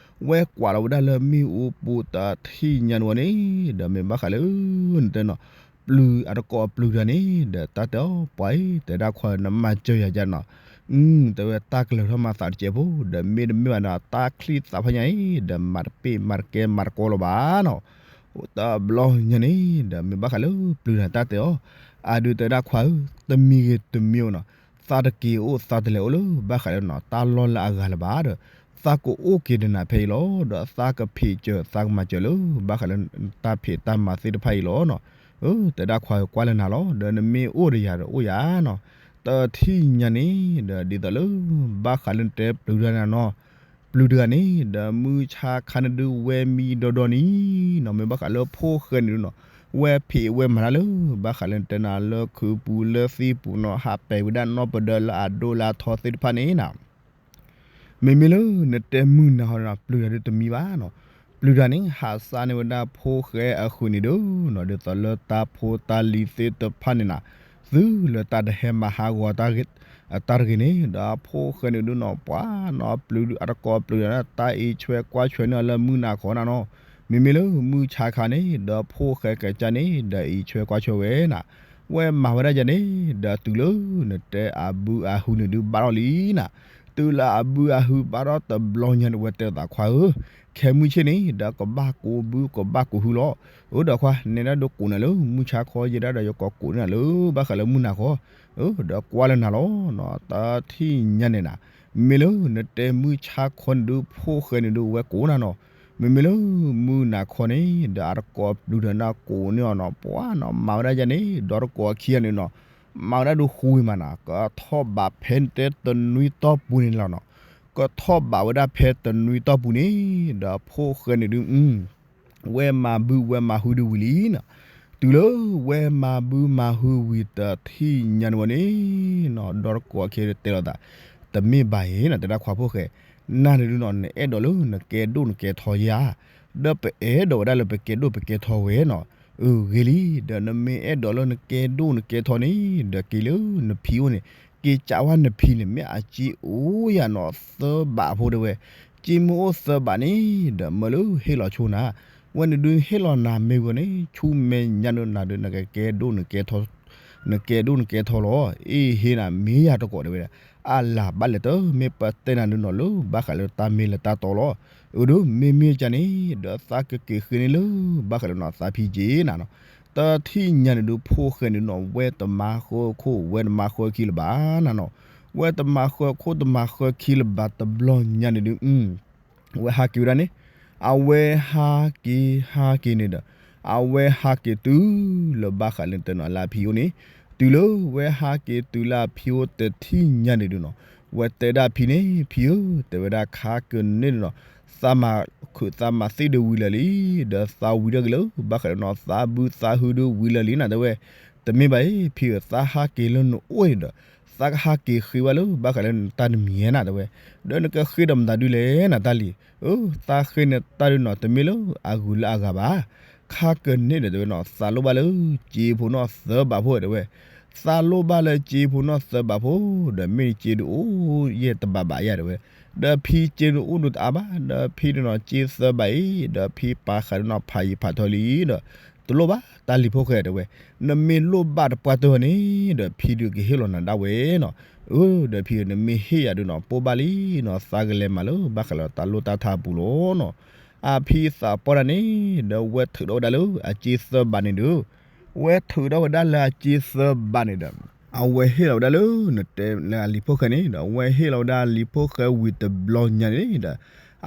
ဝဲကွၢ်လီၤဝဲဒၣ်လၢမ့ၣ်အူပူၤတထံၣ်ညါန့ၣ်ဝဲန့ၣ် ဒီးမ့ၢ်ဘၣ်ဃးလၢ နတဲနီၤ ပျုၤအတကိးပျုၤတဂၤန့ၣ် ဒီးတၢ်တဲအီၤ ပှၤအံၤ တဲဒၣ်ခွါ နမၤစၢၤယၤယၤနီၤ, အု တဲဝဲတၢ်ကလၢၤထီၣ်မၤသးတစဲးဖိ ဒီးမ့တမ့ၢ်ဘၣ်ဒီး တၢ်ချံသးဖးညါအံၤ ဒီးမၤတပ့ၢ်မၤတကဲမၤတကီလီၤဘၣ်နီၤ, တဘျီညါန့ၣ် ဒီးမ့ၢ်ဘၣ်ဃးလၢပျုၤတဂၤတၢ်တဲအီၤ, အဒုးတဲဒၣ်ခွါဧၢ တမံၤဂ့ၤတမံၤအိၣ်နီၤ, သးတက့ၤအိၣ်သးတလဲၤအိၣ်လၢ ဘၣ်ဃးလၢနီၤ တၢ်လီၢ်လၢအဂၤလၢၤဘၣ်ဒီး သးကအိၣ်က့ၤဒီးနၤဖဲအံၤလီၤ, ဒီးသးကဖံးစၢၤ သးကမၤစၢၤလၢ ဘၣ်ဃးလၢတၢ်ဖံးတၢ်မၤသ့ၣ်တဖၣ်အံၤလီၤနီၤ, အၢ တဲဒၣ်ခွါဧၢ ကွၢ်လၢနၤလီၤ, ဒီးနမ့ၢ်အိၣ်ဒီးယၤဒီးအိၣ်ယၤနီၤ, တထံၣ်ညါန့ၣ် ဒီးဒ်သိးလၢ ဘၣ်ဃးလၢနတဲပျုၤတဂၤန့ၣ်နီၤ, ပျုၤတဂၤန့ၣ် ဒီးမုၢ်ဆါခါန့ၣ်ဒုးဝဲမံဒီဒီနံၤနီၤ, မ့ၢ်ဘၣ်ဃးလၢဖိၣ်ဃဲန့ၣ်ဒုးနီၤ, ဝဲဖံးဝဲမၤတၢ်လၢ ဘၣ်ဃးလၢနတဲနၤလၢခုးပူၤလၢသံပူၤနီၤ, ဟးပဲာ်ဝဲဒၣ်နီၢ်ပဒၢလၢအဒိလၢအထီသ့ၣ်တဖၣ်န့ၣ်နီၤ မ့မ့ၢ်လၢနတဲမုၢ်နၤခီန့ၣ် ပျုၤတဂၤဒုးတမံၤဘၣ်နီၤ, ပျုၤတဂၤန့ၣ် ဟးစးန့ၢ်ဝဲဒၣ်ဖိၣ်ဃဲအဃုာ်န့ၣ်ဒီးနီၤ, ဒ်သိးလၢတၢ်ဖိတၢ်လံၤသ့ၣ်တဖၣ်န့ၣ်နီၤ, သုလၢတၢ်တဟဲမၤဟးဂီၤတၢ်တဂ့ၤန့ၣ်, ဒီးဖိၣ်ဃဲန့ၣ်ဒုးနီၤ ပှၤနီၤ ပျုၤအတကိးပျုၤတဂၤန့ၣ် တၢ်အံးဆွဲကွၢ်ဆွဲန့ၢ်အီၤလၢမုၢ်နၤခီနၤနီၤ, မ့မ့ၢ်လၢမုၢ်ဆါခါန့ၣ် ဒီးဖိၣ်ဃဲကစၢ်န့ၣ် ဒီးအံးဆွဲကွၢ်ဆွဲဝဲနီၤ ဝဲမၤဝဲဒၣ်ယၤန့ၣ် ဒီးတုၤလၢနတဲအဘုအဟုန့ၣ်ဒုး ဘၣ်ထီၣ်လံနီၤ, တုၤလၢအဘုအဟုဘၣ်ထီၣ်တဘျီညါန့ၣ် ဝဲတဲသးခွါဧၢ, ခဲမုၢ်ဆ့ၣ်န့ၣ် ဒီးကဘၣ်ကိးဘုကဘၣ်ကိးဟုလီၤ, အၢ ဒီးခွါ နဲဒၣ်ဒိကိးနၤလၢမုၢ်ဆါခီ ယဲဒၣ်ဒီးယကကိးန့ၢ်နၤလၢ ဘၣ်ဃးလၢမုၢ်နၤခီ, အၢ ဒီးကွၢ်လၢနၤလီၤနီၤ, တထံၣ်ညါန့ၣ်နီၤ, မ့ၢ်လၢနတဲမုၢ်ဆါခီန့ၣ်ဒုး ဖိၣ်ဃဲန့ၣ်ဒုး ဝဲကိးနၤနီၤ မ့မ့ၢ်လၢမုၢ်နၤခီန့ၣ် ဒီးအတကိးပျုၤတဂၤန့ၣ်ကိးန့ၢ်အီၤနီၤ, ပှၤနီၤ မၤဝဲဒၣ်ယၤန့ၣ် ဒီးတကိးခံဂၤန့ၣ်နီၤ, မၤဝဲဒၣ်ဒုးဃူဝံၤမးနီၤ, ကထီၣ်ဘးဖဲတဲတနွံတီၢ်ပူၤန့ၣ်လီၤနီၤ. ကထီၣ်ဘးဝဲဒၣ်ဖဲတနွံတီၢ်ပူၤန့ၣ် ဒီးဖိၣ်ဃဲန့ၣ်ဒုး ဝဲမၤဘုဝဲမၤဟုဒုးဝံၤလံနီၤ. တုၤလၢဝဲမၤဘုမၤဟုဝံၤတထံၣ်ညါန့ၣ်ဝဲန့ၣ်နီၤ, ဒီတကိးခံတဲလိာ်သး, တမ့ၢ်ဘၣ်အံၤနီၤ, တဲဒၣ်ခွါဖိၣ်ဃဲ, နၤန့ၣ်ဒုးနီၤ နအဲၣ်ဒိးလၢနကဲဒိၣ်နကဲထီယၤ, ဒီးပအဲၣ်ဒိးဝဲဒၣ်လၢပကဲဒိၣ်ပကဲထီဝဲနီၤ. အဂ့ၤလံ, ဒီးနမ့ၢ်အဲၣ်ဒိးလၢနကဲဒိၣ်နကဲထီန့ၣ် ဒီးက့ၤလၢနဖံအိၣ်န့ၣ်, က့ၤကးဝဲနဖံန့ၣ် မ့ၢ်အစ့အိၣ်ယၤနီၤသၢဘးဖိတဲဝဲ, စ့မ့ၢ်အိၣ်သၢဘးန့ၣ် ဒီးမၢလၢဟ့ၣ်လီၤဆိနၤ, ဝဲန့ၣ်ဒုးဟ့ၣ်လီၤနၤမ့ၢ်ဝံၤန့ၣ် ဆူမဲာ်ညါဒုးနၤဒုးနကကဲဒိၣ်နကဲထီ နကဲဒိၣ်နကဲထီလီၤ. အ့ၣ်ဟ့ၣ်နၤမ့ၢ်ယၤတကိးတဲဝဲဒၣ်, အလၤဘၣ်လဲၤတၢ် မ့ၢ်ပတဲနၤဒုးနီၤလၢ ဘၣ်ဃးလၢတၢ်မ့ၢ်လၢတၢ်တီလီၤ. အဒုး မ့မ့ၢ်ကန့ၣ် ဒီးသးကက့ၤဃ့န့ၣ်လၢ ဘၣ်ဃးလၢနီၤသးဖံက့ၤနၤနီၤ. တထံၣ်ညါန့ၣ်ဒုး ဖိၣ်ဃဲန့ၣ်နီၤ ဝဲတမၤဃၢခိၣ် ဝဲတမၤဃၢခံလၢၤဘၣ်နၤနီၤ. ဝဲတမၤဃၢခိၣ်တမၤဃၢခံလၢၤဘၣ်တဘျီညါန့ၣ်ဒုး အဝဲဟးက့ၤဝဲဒၣ်န့ၣ်, အဝဲဟးက့ၤဟးက့ၤန့ၣ်ဒီး, အဝဲဟးက့ၤတုၤလၢဘၣ်ဃးလၢတနီၤလၢအဖံအိၣ်န့ၣ်, တုၤလၢဝဲဟးက့ၤတုၤလၢအဖံအိၣ်တထံၣ်ညါန့ၣ်ဒုးနီၤ, ဝဲတဲဒၣ်ဖံန့ၣ်, ဖံဧၢ, တဲဝဲဒၣ်ခါကန့ၣ်ဒုးနီၤ, သးမၤခုးသးမၤသ့ၣ်ဒုးဝံၤလၢာ်လံ, ဒီးသးဝံၤဒၣ်က့ၤလၢ ဘၣ်ဃးလၢနီၤသးဘုသးဟုဒုးဝံၤလၢာ်လံနၤတဲဝဲ, တမ့ၢ်ဘၣ်အံၤ ဖံဧၢ, သးဟးက့ၤလၢနအိၣ်န့ၣ်ဒီး, သးကဟးက့ၤဃ့ဘၣ်လၢ ဘၣ်ဃးလၢနတၢ်တမံၤနၤတဲဝဲ, ဒီးနကဃ့ဒီးမတၤဒုးလဲၣ်နၤတၢ်လံၤ, အၢ သးဃ့နတၢ်ဒုးနီၤ တမ့ၢ်လၢအဂုၤလၢအဂၤဘၣ်, ခါကန့ၣ်ဒီးတဲဝဲနီၤ သးလိၣ်ဘၣ်လၢစ့ဖိနီၤသၢဘးဖိတဲဝဲ, သးလိၣ်ဘၣ်လၢစ့ဖိနီၤသၢဘးဖိ, ဒီးမ့ၢ်စ့ဒုးအိၣ်ယဲၢ်တဘးဘးယၤတဲဝဲ, ဒီးဖံစ့ဒုးအိၣ်ဒုးတအါဘၣ်, ဒီးဖံဒုးနီၤစ့သၢဘးအံၤ, ဒီးဖံပာ်ဃာ်ဒုးနီၤဖးယံၤဖးထီလံဒီး, တလိၣ်ဘၣ်တၢ်လံၤဖိၣ်ဃဲတဲဝဲ, နမ့ၢ်လိၣ်ဘၣ်တပှၢ်တၢၢ်န့ၣ်, ဒီးဖံဒုးကဟ့ၣ်လီၤနၤဒၣ်ဝဲနီၤ, အၢ ဒီးဖံဧၢ နမ့ၢ်ဟ့ၣ်ယၤဒုးနီၤ ပိၢ်ဘၣ်လံနီၤ သးကလဲၤမၤလၢ ဘၣ်ဃးလၢတၢ်လိၣ်တၢ်ထါအပူၤလီၤနီၤ, အဖံသးပှၢ်တၢ်န့ၣ်, ဒီးဝဲထုးထီၣ်ဝဲဒၣ်လၢအစ့သၢဘးန့ၣ်ဒီး, ဝဲထုးထီၣ်ဝဲဒၣ်လၢအစ့သၢဘးန့ၣ်ဒီး, အဝဲဟ့ၣ်လီၤဝဲဒၣ်လၢ နတဲလၢအလံၤဖိၣ်ဃဲန့ၣ်ဒီး အဝဲဟ့ၣ်လီၤဝဲဒၣ်အလံၤဖိၣ်ဃဲဝံၤတဘျီညါန့ၣ်ဒီး,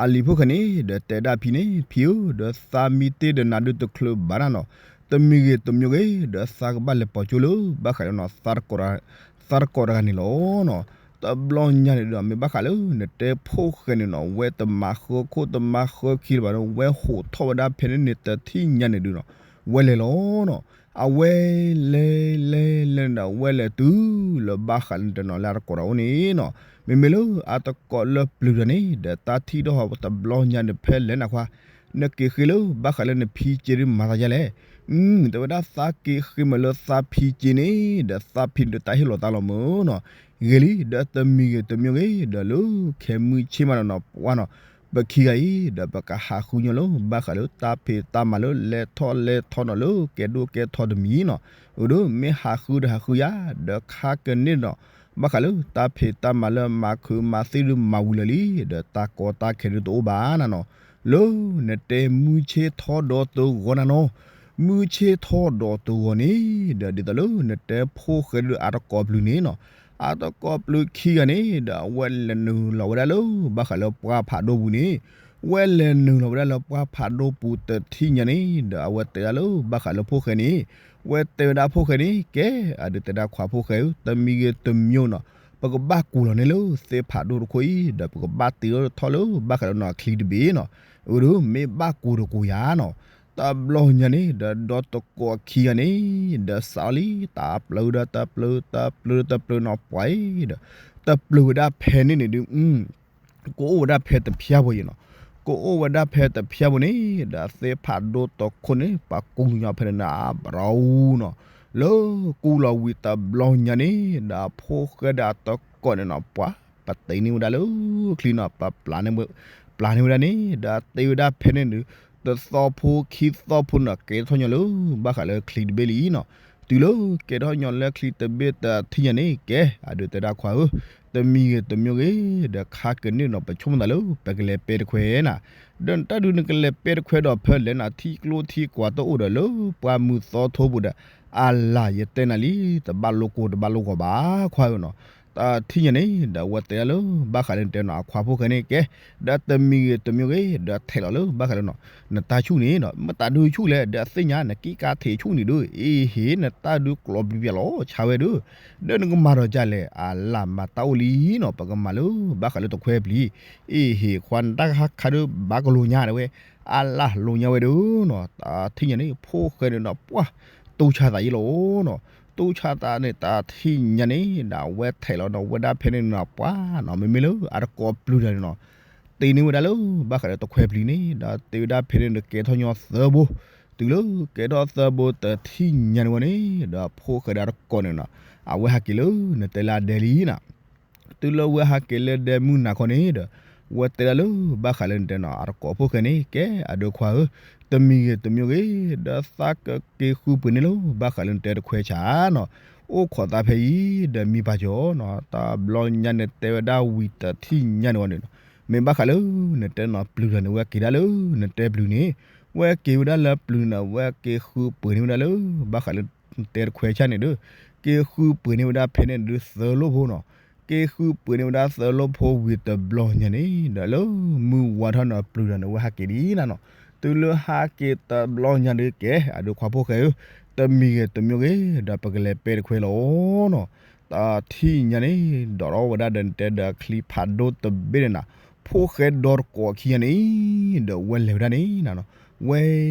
အလံၤဖိၣ်ဃဲန့ၣ်ဒီးတဲဒၣ်ဖံန့ၣ်, ဖံဧၢ, ဒီးသးမံတ့ၢ်ဒီးနၤဒုးတချုးဘၣ်နၤနီၤ, တမံၤဂ့ၤတမံၤဂ့ၤ ဒီးသးကဘၣ်လဲၤပိာ်ကၠိလၢ ဘၣ်ဃးလၢနီၤ သးတကိးတဂၤန့ၣ်လီၤနီၤ, တဘျီညါန့ၣ်ဒီး မ့ၢ်ဘၣ်ဃးလၢ နတဲဖိၣ်ဃဲန့ၣ်နီၤ ဝဲတမၤဃၢခိၣ်တမၤဃၢခံလၢၤဘၣ်ဒီး ဝဲဟိးထီၣ်ဝဲဒၣ်ဖဲန့ၣ်န့ၣ် တထံၣ်ညါန့ၣ်ဒုးနီၤ, ဝဲလဲၤလီၤနီၤ, အဝဲလဲၤလဲၤလဲၤလဲၤဒီး ဝဲလဲၤတုၤလၢဘၣ်ဃးလၢတနီၤလၢအတကိးတၢ်အိၣ်န့ၣ်နီၤ, မ့မ့ၢ်လၢအတကိးလၢပျုၤတၢ်န့ၣ် ဒီးတၢ်ထံၣ်ထီၣ်ဟီတဘျီညါန့ၣ် ဖဲလဲၣ်နၤခွါ, နက့ၤဃ့လၢ ဘၣ်ဃးလၢနဖံစ့ဒုးမၤသးယါလဲၣ်, အ တဲဝဲဒၣ်သးက့ၤဃ့မးလၢသးဖံစ့န့ၣ် ဒီးသးဖံန့ၣ်ဒီးတၢ်ဟ့ၣ်လီၤသးလီၤမၢ်နီၤ, ဂ့ၤလံ ဒီးတမံၤဂ့ၤတမံၤဂ့ၤ ဒီးလၢခဲမုၢ်ဆ့ၣ်မးနီၤနီၤ ပှၤနီၤ, ပခံဂၤအံၤ ဒီးပကဟးဃုညီလၢ ဘၣ်ဃးလၢတၢ်ဖံးတၢ်မၤလၢလဲၤထီၣ်လဲၤထီနီၤ လၢကဲဒိၣ်ကဲထီတမံၤနီၤ, အဒိ မ့ၢ်ဟးဃုဒီးဟးဃုယၤ ဒီးခါကန့ၣ်နီၤ, ဘၣ်ဃးလၢတၢ်ဖံးတၢ်မၤလၢမၤခုးမၤသ့ၣ်ဒုး မၤဝံၤလၢာ်လံ ဒီးတၢ်ကီတၢ်ခဲဒုးတအိၣ်ဘၣ်နၤနီၤ, လၢနတဲမုၢ်ဆ့ၣ်ထီဒီးတဂီၤနၤနီၤ, မုၢ်ဆ့ၣ်ထီဒီးတဂီၤန့ၣ် ဒီးဒ်သိးလၢနတဲဖိၣ်ဃဲဒုးအတကိးပျုၤန့ၣ်နီၤ, အတကိးပျုၤခံဂၤန့ၣ် ဒီးအဝဲလဲၤနုာ်လီၤဝဲဒၣ်လၢ ဘၣ်ဃးလၢပှၢ်ဖးဒိၣ်ပူၤန့ၣ်, ဝဲလဲၤနုာ်လီၤဝဲဒၣ်လၢပှၢ်ဖးဒိၣ်ပူၤတထံၣ်ညါန့ၣ် ဒီးအဝဲတဲဒၣ်လၢ ဘၣ်ဃးလၢဖိၣ်ဃဲန့ၣ်, ဝဲတဲဝဲဒၣ်ဖိၣ်ဃဲန့ၣ် ကဲ, အဒုးတဲဒၣ်ခွါဖိၣ်ဃဲဧၢ, တမံၤဂ့ၤတမံၤနီၤ, ပကဘၣ်ကူးလီၤန့ၣ်လၢသ့ၣ်ဖးဒိၣ်တခိၣ်အံၤ ဒီးပကဘၣ်တ့ထီၣ်လၢ ဘၣ်ဃးလၢနီၤချံတဘ့ၣ်နီၤ, အဒိ မ့ၢ်ဘၣ်ကူးတကူးယၤနီၤ, တဘျီညါန့ၣ် ဒီးဒီတကိးခံဂၤန့ၣ် ဒီးစးအီၤလံ တၢ်ပျုၤဒီးတၢ်ပျုၤ တၢ်ပျုၤဒီးတၢ်ပျုၤနီၤ ပှၤအံၤဒီး, တပျုၤဝဲဒၣ်ဖဲန့ၣ်န့ၣ်ဒုး ကအိၣ်ဝဲဒၣ်ဖဲတဖျၢၣ်ဖိအံၤနီၤ, ကအိၣ်ဝဲဒၣ်ဖဲတဖျၢၣ်ဖိန့ၣ် ဒီးသ့ၣ်ဖးဒိၣ်တခိၣ်န့ၣ် ပှၤကူးညီဖဲန့ၣ်န့ၣ် အဘြီအူနီၤ, လၢကူးလီၤဝံၤတဘျီညါန့ၣ် ဒီးဖိၣ်ဃဲဒီးအတကိးန့ၣ်နီၤ ပှၤပတ့န့ၢ်ဝဲဒၣ်လၢချံနီၤ ပပျၢ်န့ၢ်ဝဲဒၣ်န့ၣ် ဒီးတ့ဝဲဒၣ်ဖဲန့ၣ်ဒုး တသီဖိခံသီဖိန့ၣ် ကဲထီၣ်ညီလၢ ဘၣ်ဃးလၢချံတဘ့ၣ်လံနီၤ, တုၤလၢကဲထီၣ်ညီလၢချံတဘ့ၣ်တထံၣ်ညါန့ၣ် ကဲ အဒုးတဲဒၣ်ခွါဧၢ, တမံၤဂ့ၤတမံၤဂ့ၤ ဒီးခါကန့ၣ်နီၤ ပဆိကမိၣ်သးလၢ ပကလဲၤပဲတခွဲးနၤ, ဒီးတၢ်ဒုးနကလဲၤပဲတခွဲးဒီး ဖဲလဲၣ်နၤထံကျိထံကွၢ်တအိၣ်ဒီးလၢပှၢ်မုၢ်သီထိပူၤဒီး, အလၤယတဲနၤလံ တဘၣ်လိကိၢ်တဘၣ်လိဂီၤဘၣ်ခွါဧၢနီၤ, တထံၣ်ညါန့ၣ် ဒီးအဝဲတဲဒၣ်လၢ ဘၣ်ဃးလၢနတဲနီၤ အခွါဖိၣ်ဃဲန့ၣ် ကဲ ဒီးတမံၤဂ့ၤတမံၤဂ့ၤ ဒီးထဲးလီၤလၢဘၣ်ဃးလၢနီၤ နတၢ်ဆူၣ်န့ၣ်နီၤ မ့ၢ်တၢ်ဒုးဆူၣ်လဲၣ် ဒီးအသ့ၣ်ညါ နက့ၣ်ကါထံးဆူၣ်န့ၣ်ဒီး အ့ဟ့ၣ် နတၢ်ဒုးကျိးပျံၤပျံၤလီၤ ဆါဝဲဒီး ဒီးနကမၤဒီးဒ်လဲၣ် အလၢ်မၤတၢ်အိၣ်လံနီၤ ပကမၤလၢဘၣ်ဃးလၢတခွဲပျံၤ အ့ဟ့ၣ် ခွါနတၢ်ခါခါဒီး ဘၣ်ကလိာ်ညါဒၣ်ဝဲ အလၢ်လိာ်ညါဝဲဒီးနီၤ တထံၣ်ညါန့ၣ် ဖိၣ်ဃဲန့ၣ်နီၤ ပှၢ် တူၢ်ဆါသးယံလီၤနီၤ တူၢ်ဆါသးန့ၣ် တထံၣ်ညါန့ၣ် ဒီးအဝဲထဲးလီၤဒီးဝဲဒၣ်ဖဲန့ၣ်နီၤ ပှၢ်နီၤ မ့မ့ၢ်လၢအတကိးပျုၤတၢ်န့ၣ်နီၤ တ့န့ၢ်ဝဲဒၣ်လၢ ဘၣ်ဃးလၢတခွဲပျံၤန့ၣ် ဒီးတ့ဝဲဒၣ်ဖဲန့ၣ်ဒီးကဲထီၣ်ညီသၢဘိ တုၤလၢကဲထီၣ်သၢဘိတထံၣ်ညါန့ၣ်ဝဲန့ၣ် ဒီးဖိၣ်ဃဲဒီးတကိးန့ၣ်နီၤ အဝဲဟးက့ၤလၢနတဲလၢအဒဲလံနီၤ တုၤလၢဝဲဟးက့ၤလၢဒဲမုၢ်နၤခီန့ၣ်ဒီး ဝဲတဲဒၣ်လၢ ဘၣ်ဃးလၢနတဲနီၤ အတကိးဖိၣ်ဃဲန့ၣ် ကဲအဒုးခွါဧၢ တမံၤဂ့ၤတမံၤဂ့ၤ ဒီးသးကက့ၤဃုပှ့ၤန့ၣ်လၢ ဘၣ်ဃးလၢနတဲတခွဲဆါနီၤ အိၣ်ခိးသးဖဲအံၤ ဒီးမံပာ်စၢၤနီၤ တဘျီညါန့ၣ်တဲဝဲဒၣ်ဝံၤတထံၣ်ညါန့ၣ်ဝဲန့ၣ်နီၤ မ့ၢ်ဘၣ်ဃးလၢ နတဲနီၤပျုၤတၢ်န့ၣ် ဝဲက့ၤဒၣ်လၢ နတဲပျုၤန့ၣ် ဝဲက့ၤဝဲဒၣ်လၢပျုၤန့ၣ် ဝဲက့ၤဃုပှ့ၤန့ၢ်ဝဲဒၣ်လၢ ဘၣ်ဃးလၢ နတဲတခွဲဆါန့ၣ်ဒီး က့ၤဃုပှ့ၤန့ၢ်ဝဲဒၣ်ဖဲန့ၣ်ဒုးသၢလိၣ်ဖိနီၤ က့ၤဃုပှ့ၤန့ၢ်ဝဲဒၣ်သၢလိၣ်ဖိဝံၤတဘျီညါန့ၣ် ဒီးလၢမုၢ်ဝါထီၣ်န့ၣ်ပျုၤတၢ်န့ၣ် ဝဲဟးက့ၤဒ်နၤနီၤ တုၤလၢဟးက့ၤတဘျီညါဒုးကဲ အဒုးခွါဖိၣ်ဃဲဧၢ တမံၤဂ့ၤတမံၤဂ့ၤ ဒီးပကလဲၤပဲတခွဲလီၤနီၤ တထံၣ်ညါန့ၣ် ဒီးထီၣ်ဝဲဒၣ်ဒီးနတဲဒီးအချံဖးဒိၣ်တဘ့ၣ်န့ၣ်နီၤ ဖိၣ်ဃဲဒီတကိးခံဂၤန့ၣ် ဒီးဝဲလဲၤဝဲဒၣ်န့ၣ်နီၤ ဝဲ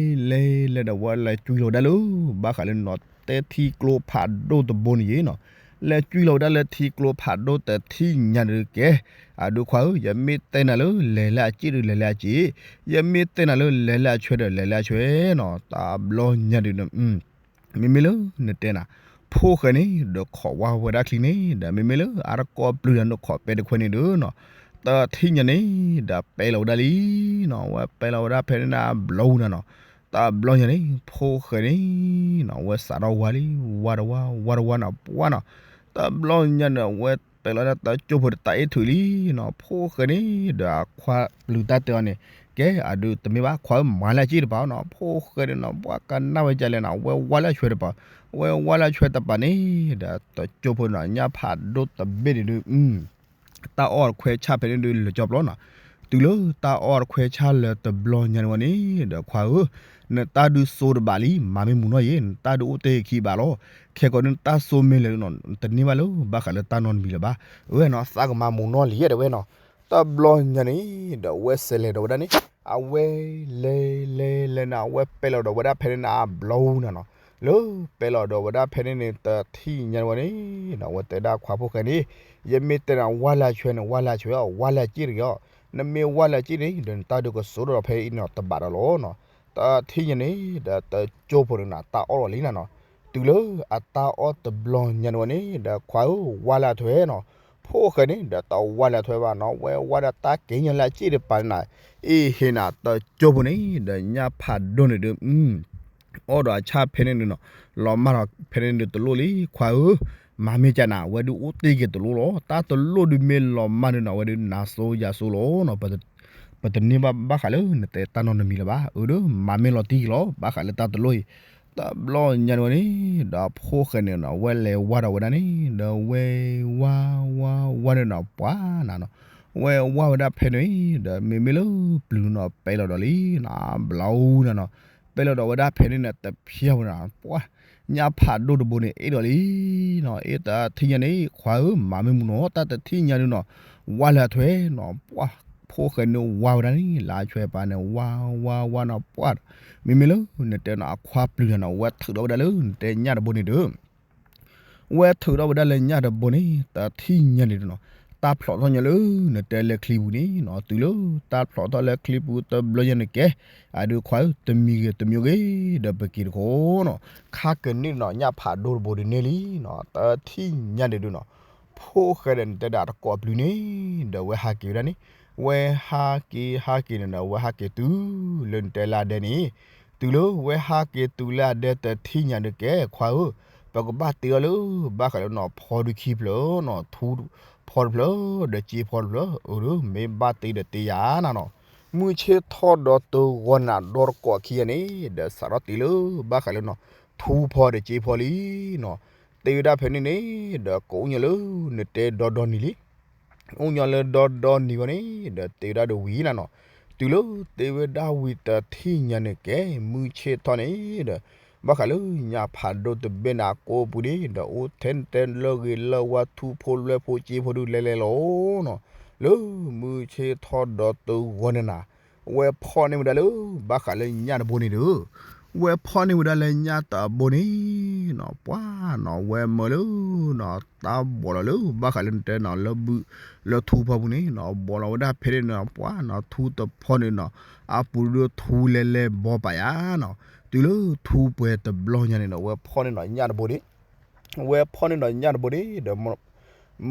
လဲၤလဲၤဒီးဝဲလဲၤကွံာ်လီၤဝဲဒၣ်လၢ ဘၣ်ဃးလၢနီၤတဲထံကျိဖးဒိၣ်တဘိန့ၣ်ယ့နီၤ လဲၤကွံာ်လီၤဝဲဒၣ်လၢထံကျိဖးဒိၣ်တထံၣ်ညါန့ၣ်ကဲ အဒုးခွါဧၢ ယမ့ၢ်တဲနၤလၢလဲၤလၢအစ့ၣ်ဒီး လဲၤလၢအစ့ၣ် ယမ့ၢ်တဲနၤလၢလဲၤလၢအဆွဲဒီး လဲၤလၢအဆွဲနီၤ တဘျီညါဒုး မ့မ့ၢ်လၢနတဲနၤ ဖိၣ်ဃဲန့ၣ် ဒီးခိးဝါဝဲဒၣ်ချံန့ၣ် ဒီးမ့မ့ၢ်လၢအတကိးပျုၤတၢ်န့ၣ် ခိးပဲတခွဲန့ၣ်ဒီးနီၤ တထံၣ်ညါန့ၣ် ဒီးပဲလီၤဝဲဒၣ်လံနီၤ ဝဲပဲလီၤဝဲဒၣ်ဖဲန့ၣ်နၤဘျီဝူနၤနီၤ တဘျီညါန့ၣ် ဖိၣ်ဃဲန့ၣ် နီၤ ဝဲစးထီၣ်ဝါလံ ဝါတဝါ ဝါတဝါနီၤ ပှၢ်နီၤ တဘျီညါန့ၣ် ဝဲပဲလီၤဒၣ်တကၠိဖိတၢ်အ့ၣ်ထုးလံနီၤ ဖိၣ်ဃဲန့ၣ် ဒီးအခွါပျုၤတၢ်တဲအီၤန့ၣ် ကဲအဒုးတမ့ၢ်ဘၣ် ခွါဧၢ မၤလၢအစ့ၣ်တပၤနီၤ ဖိၣ်ဃဲန့ၣ်နီၤ ပှၢ်ကနၣ်ဝဲဒ်လဲၣ်နီၤ ဝဲဝါလၢအဆွဲတပၤ ဝဲဝါလၢအဆွဲတပၤန့ၣ် ဒီးတကၠိဖိနီၤ ညၣ်ဖးဒိၣ်တဘ့ၣ်န့ၣ်ဒုး တၢ်အီၣ်တခွဲဆၣ်ဖဲန့ၣ်ဒုးလၢာ်ကၠီပျီနီၤ တုၤလၢတၢ်အီၣ်တခွဲဆၣ်လၢာ်တဘျီညါန့ၣ်ဝဲန့ၣ် ဒီးခွါဧၢ နတၢ်ဒုးစိတဘၣ်လံ မၤမ့ၢ်မူၤနီၢ်ယ့ၣ် နတၢ်ဒုးအိၣ်တ့ၢ်ခံဘၣ်လီၤ ခဲကိးဒုးနတၢ်စိမ့ၢ်လၢာ်နီၤ တန့ၢ်ဘၣ်လၢဘၣ်ဃးလၢတၢ်နီတမံၤလၢၤဘၣ် အဝဲနီၤ သးကမၤမူၤနီၢ်လံယဲၢ်တဲဝဲနီၤ တဘျီညါန့ၣ် ဒီးဝဲစဲးလဲၤဒီးဝဲဒၣ်န့ၣ် အဝဲလဲၤလဲၤလဲၤနၤ အဝဲပဲလီၤဒီးဝဲဒၣ်ဖဲန့ၣ်နၤဘျီဝူနၤနီၤ လၢပဲလီၤဒီးဝဲဒၣ်ဖဲန့ၣ်န့ၣ် တထံၣ်ညါန့ၣ်ဝဲန့ၣ် ဒီးဝဲတဲဒၣ်ခွါဖိၣ်ဃဲန့ၣ် ယမ့ၢ်တဲနၤဝါလၢအဆွဲန့ၣ် ဝါလၢအဆွဲအီၤ ဝါလၢအစ့ၣ်တဂ့ၤအီၤ နမ့ၢ်ဝါလၢအစ့ၣ်န့ၣ် ဒီးနတၢ်ဒုးကစိဒီးဖဲအံၤနီၤတဘၣ်ဒီးလီၤနီၤ တထံၣ်ညါန့ၣ် ဒီးတကၠိဖိန့ၣ်နၤ တၢ်အီၣ်လီၤလံနၤနီၤ တုၤလၢအတၢ်အီၣ်တဘျီညါန့ၣ်ဝဲန့ၣ် ဒီးခွါဧၢ ဝါလၢအဆွဲနီၤ ဖိၣ်ဃဲန့ၣ် ဒီးတဝါလၢအဆွဲဘၣ်နီၤ ဝဲဝါဒီးတၢ်က့ၤညါလၢအစ့ၣ်တပၤန့ၣ်နၤ အ့ဟ့ၣ်နၤ တကၠိဖိန့ၣ် ဒီးညၣ်ဖးဒိၣ်န့ၣ်ဒုး အီၣ်ဒီးအဆၣ်ဖဲန့ၣ်ဒုးနီၤ လီၤမၢ်ဒီးဖဲန့ၣ်ဒုးတလိၣ်လံ ခွါဧၢ မၤမ့ၢ်ကနၤ အဝဲဒုးအိၣ်တ့ၢ်က့ၤတလိၣ်လီၤ တၢ်တလိၣ်ဒုးမ့ၢ်လီၤမၢ်ဒုးနီၤ အဝဲဒုးနၤစိယၤစိလီၤနီၤ ပတန့ၢ်ဘၣ်ဘၣ်ဃးလၢနတဲတၢ်နီတမံၤလၢၤဘၣ် အၢဒုး မၤမ့ၢ်လီၤတံၢ်က့ၤလီၤ ဘၣ်ဃးလၢတၢ်တလိၣ်အံၤ တဘျီညါန့ၣ်ဝဲန့ၣ် ဒီးဖိၣ်ဃဲန့ၣ်နီၤ ဝဲလဲၤဝါဒီးဝဲဒၣ်န့ၣ် ဒီးဝဲဝါဝါဝါန့ၣ်နီၤ ပှၤနၤနီၤ ဝဲဝါဝဲဒၣ်ဖဲန့ၣ် ဒီးမ့မ့ၢ်လၢပျုၤနီၤ ပဲလီၤဒီးလံနီၤ ဘျီနၤနီၤ ပဲလီၤဒီးဝဲဒၣ်ဖဲန့ၣ်န့ၣ် တဖျါဝဲနီၤ ပှၤ ညၣ်ဖးဒိၣ်တဘိန့ၣ် အ့ၣ်ဒီးလံနီၤ အ့ၣ်တထံၣ်ညါန့ၣ် ခွါဧၢ မၤမ့ၢ်မူၤနီၤ တၢ်တထံၣ်ညါဒုးနီၤ ဝါလၢအဆွဲနီၤ ပှၤ ဖိၣ်ဃဲန့ၣ်ဝါဝဲဒၣ်န့ၣ် လၢအဆွဲပၤန့ၣ် ဝါဝါဝါနီၤ ပှၤ မ့မ့ၢ်လၢနတဲနီၤ အခွါပျုၤတၢ်နီၤ ဝဲထုးထီၣ်ဝဲဒၣ်လၢနတဲညၣ်တဘိန့ၣ်ဒီး ဝဲထုးထီၣ်ဝဲဒၣ်လၢညၣ်တဘိန့ၣ် တထံၣ်ညါန့ၣ်နီၤ တၢ်ဖျိးထီၣ်ညါလၢနတဲလၢချံပူၤန့ၣ်နီၤ တုၤလၢတၢ်ဖျိးထီၣ်လၢချံပူၤတဘျီညါန့ၣ်ကဲ အဒုးခွါဧၢ တမံၤဂ့ၤတမံၤဂ့ၤ ဒီးပက့ၤတခီနီၤ ခါကနံၣ်နီၤ ညၣ်ဖးဒိၣ်တဘိဒုးန့ၢ်လံနီၤ တထံၣ်ညါန့ၣ်ဒုးနီၤ ဖိၣ်ဃဲဒီးနတဲဒၣ်တကိးပျုၤန့ၣ် ဒီးဝဲဟးက့ၤဝဲဒၣ်န့ၣ် ဝဲဟးက့ၤဟးက့ၤန့ၣ်ဒီး ဝဲဟးက့ၤတုၤလၢနတဲလၢအဒဲန့ၣ် တုၤလၢဝဲဟးက့ၤတုၤလၢအဒဲတထံၣ်ညါဒုးကဲ ခွါဧၢ ပကဘၣ်တ့အီၤလၢ ဘၣ်ဃးလၢနီၤ ဖီဒုးခံဖျၢၣ်နီၤ ထူဖီတဖျၢၣ် ဒီးစ့ဖီတဖျၢၣ် အၢ မ့ၢ်ဘၣ်တ့ဒီးတ့ယၤနၤနီၤ မုၢ်ဆ့ၣ်ထီၣ်ဒီးတဂီၤနၤဒီတကိးခံဂၤန့ၣ် ဒီးစးထီၣ်တ့လၢ ဘၣ်ဃးလၢနီၤ ထူဖီဒီးစ့ဖီလံနီၤ တဲဝဲဒၣ်ဖဲန့ၣ်န့ၣ် ဒီးကအိၣ်ညီလၢ နတဲဒီဒီနံၤလံ အိၣ်ညီလၢဒီဒီနံၤဝဲန့ၣ် ဒီးတဲဝဲဒၣ်ဒီးဝံၤနၤနီၤ, တုၤလၢတဲဝဲဒၣ်ဝံၤတထံၣ်ညါန့ၣ်ကဲ မုၢ်ဆ့ၣ်ထီၣ်န့ၣ်ဒီး ဘၣ်ဃးလၢညၣ်ဖးဒိၣ်တဘ့ၣ်န့ၣ် အကိးပူၤန့ၣ် ဒီးအိၣ်ထဲနတဲလၢဂ့ၤလၢဝါ ထူဖိလွဲဖိစ့ဖိဒုးလဲၤလဲၤလီၤနီၤ, လၢမုၢ်ဆ့ၣ်ထီၣ်ဒီးတဂီၤန့ၣ်နၤ, ဝဲဖီၣ်န့ၢ်ဝဲဒၣ်လၢ ဘၣ်ဃးလၢညၣ်တဘိန့ၣ်ဒီး ဝဲဖီၣ်န့ၢ်ဝဲဒၣ်လၢညၣ်တဘိန့ၣ်နီၤ, ပှၤနီၤ ဝဲမၢလၢနီၤ တၢ်ဘီးလီၤလၢ ဘၣ်ဃးလၢနတဲနီၤ လၢဘုၣ်လၢထူဖီပူၤန့ၣ်နီၤ, ဘီးလီၤဝဲဒၣ်ဖဲန့ၣ်နီၤ ပှၤနီၤ ထူတဖီန့ၣ်နီၤ အပူၤဒုးထူလဲၤလဲၤဘီပာ်ယၤနီၤ, တုၤလၢထူပှဲၤတဘျီညါန့ၣ်ဒီး ဝဲဖီၣ်န့ၢ်နီၤညၣ်တဘိန့ၣ် ဝဲဖီၣ်န့ၢ်နီၤညၣ်တဘိန့ၣ်ဒီး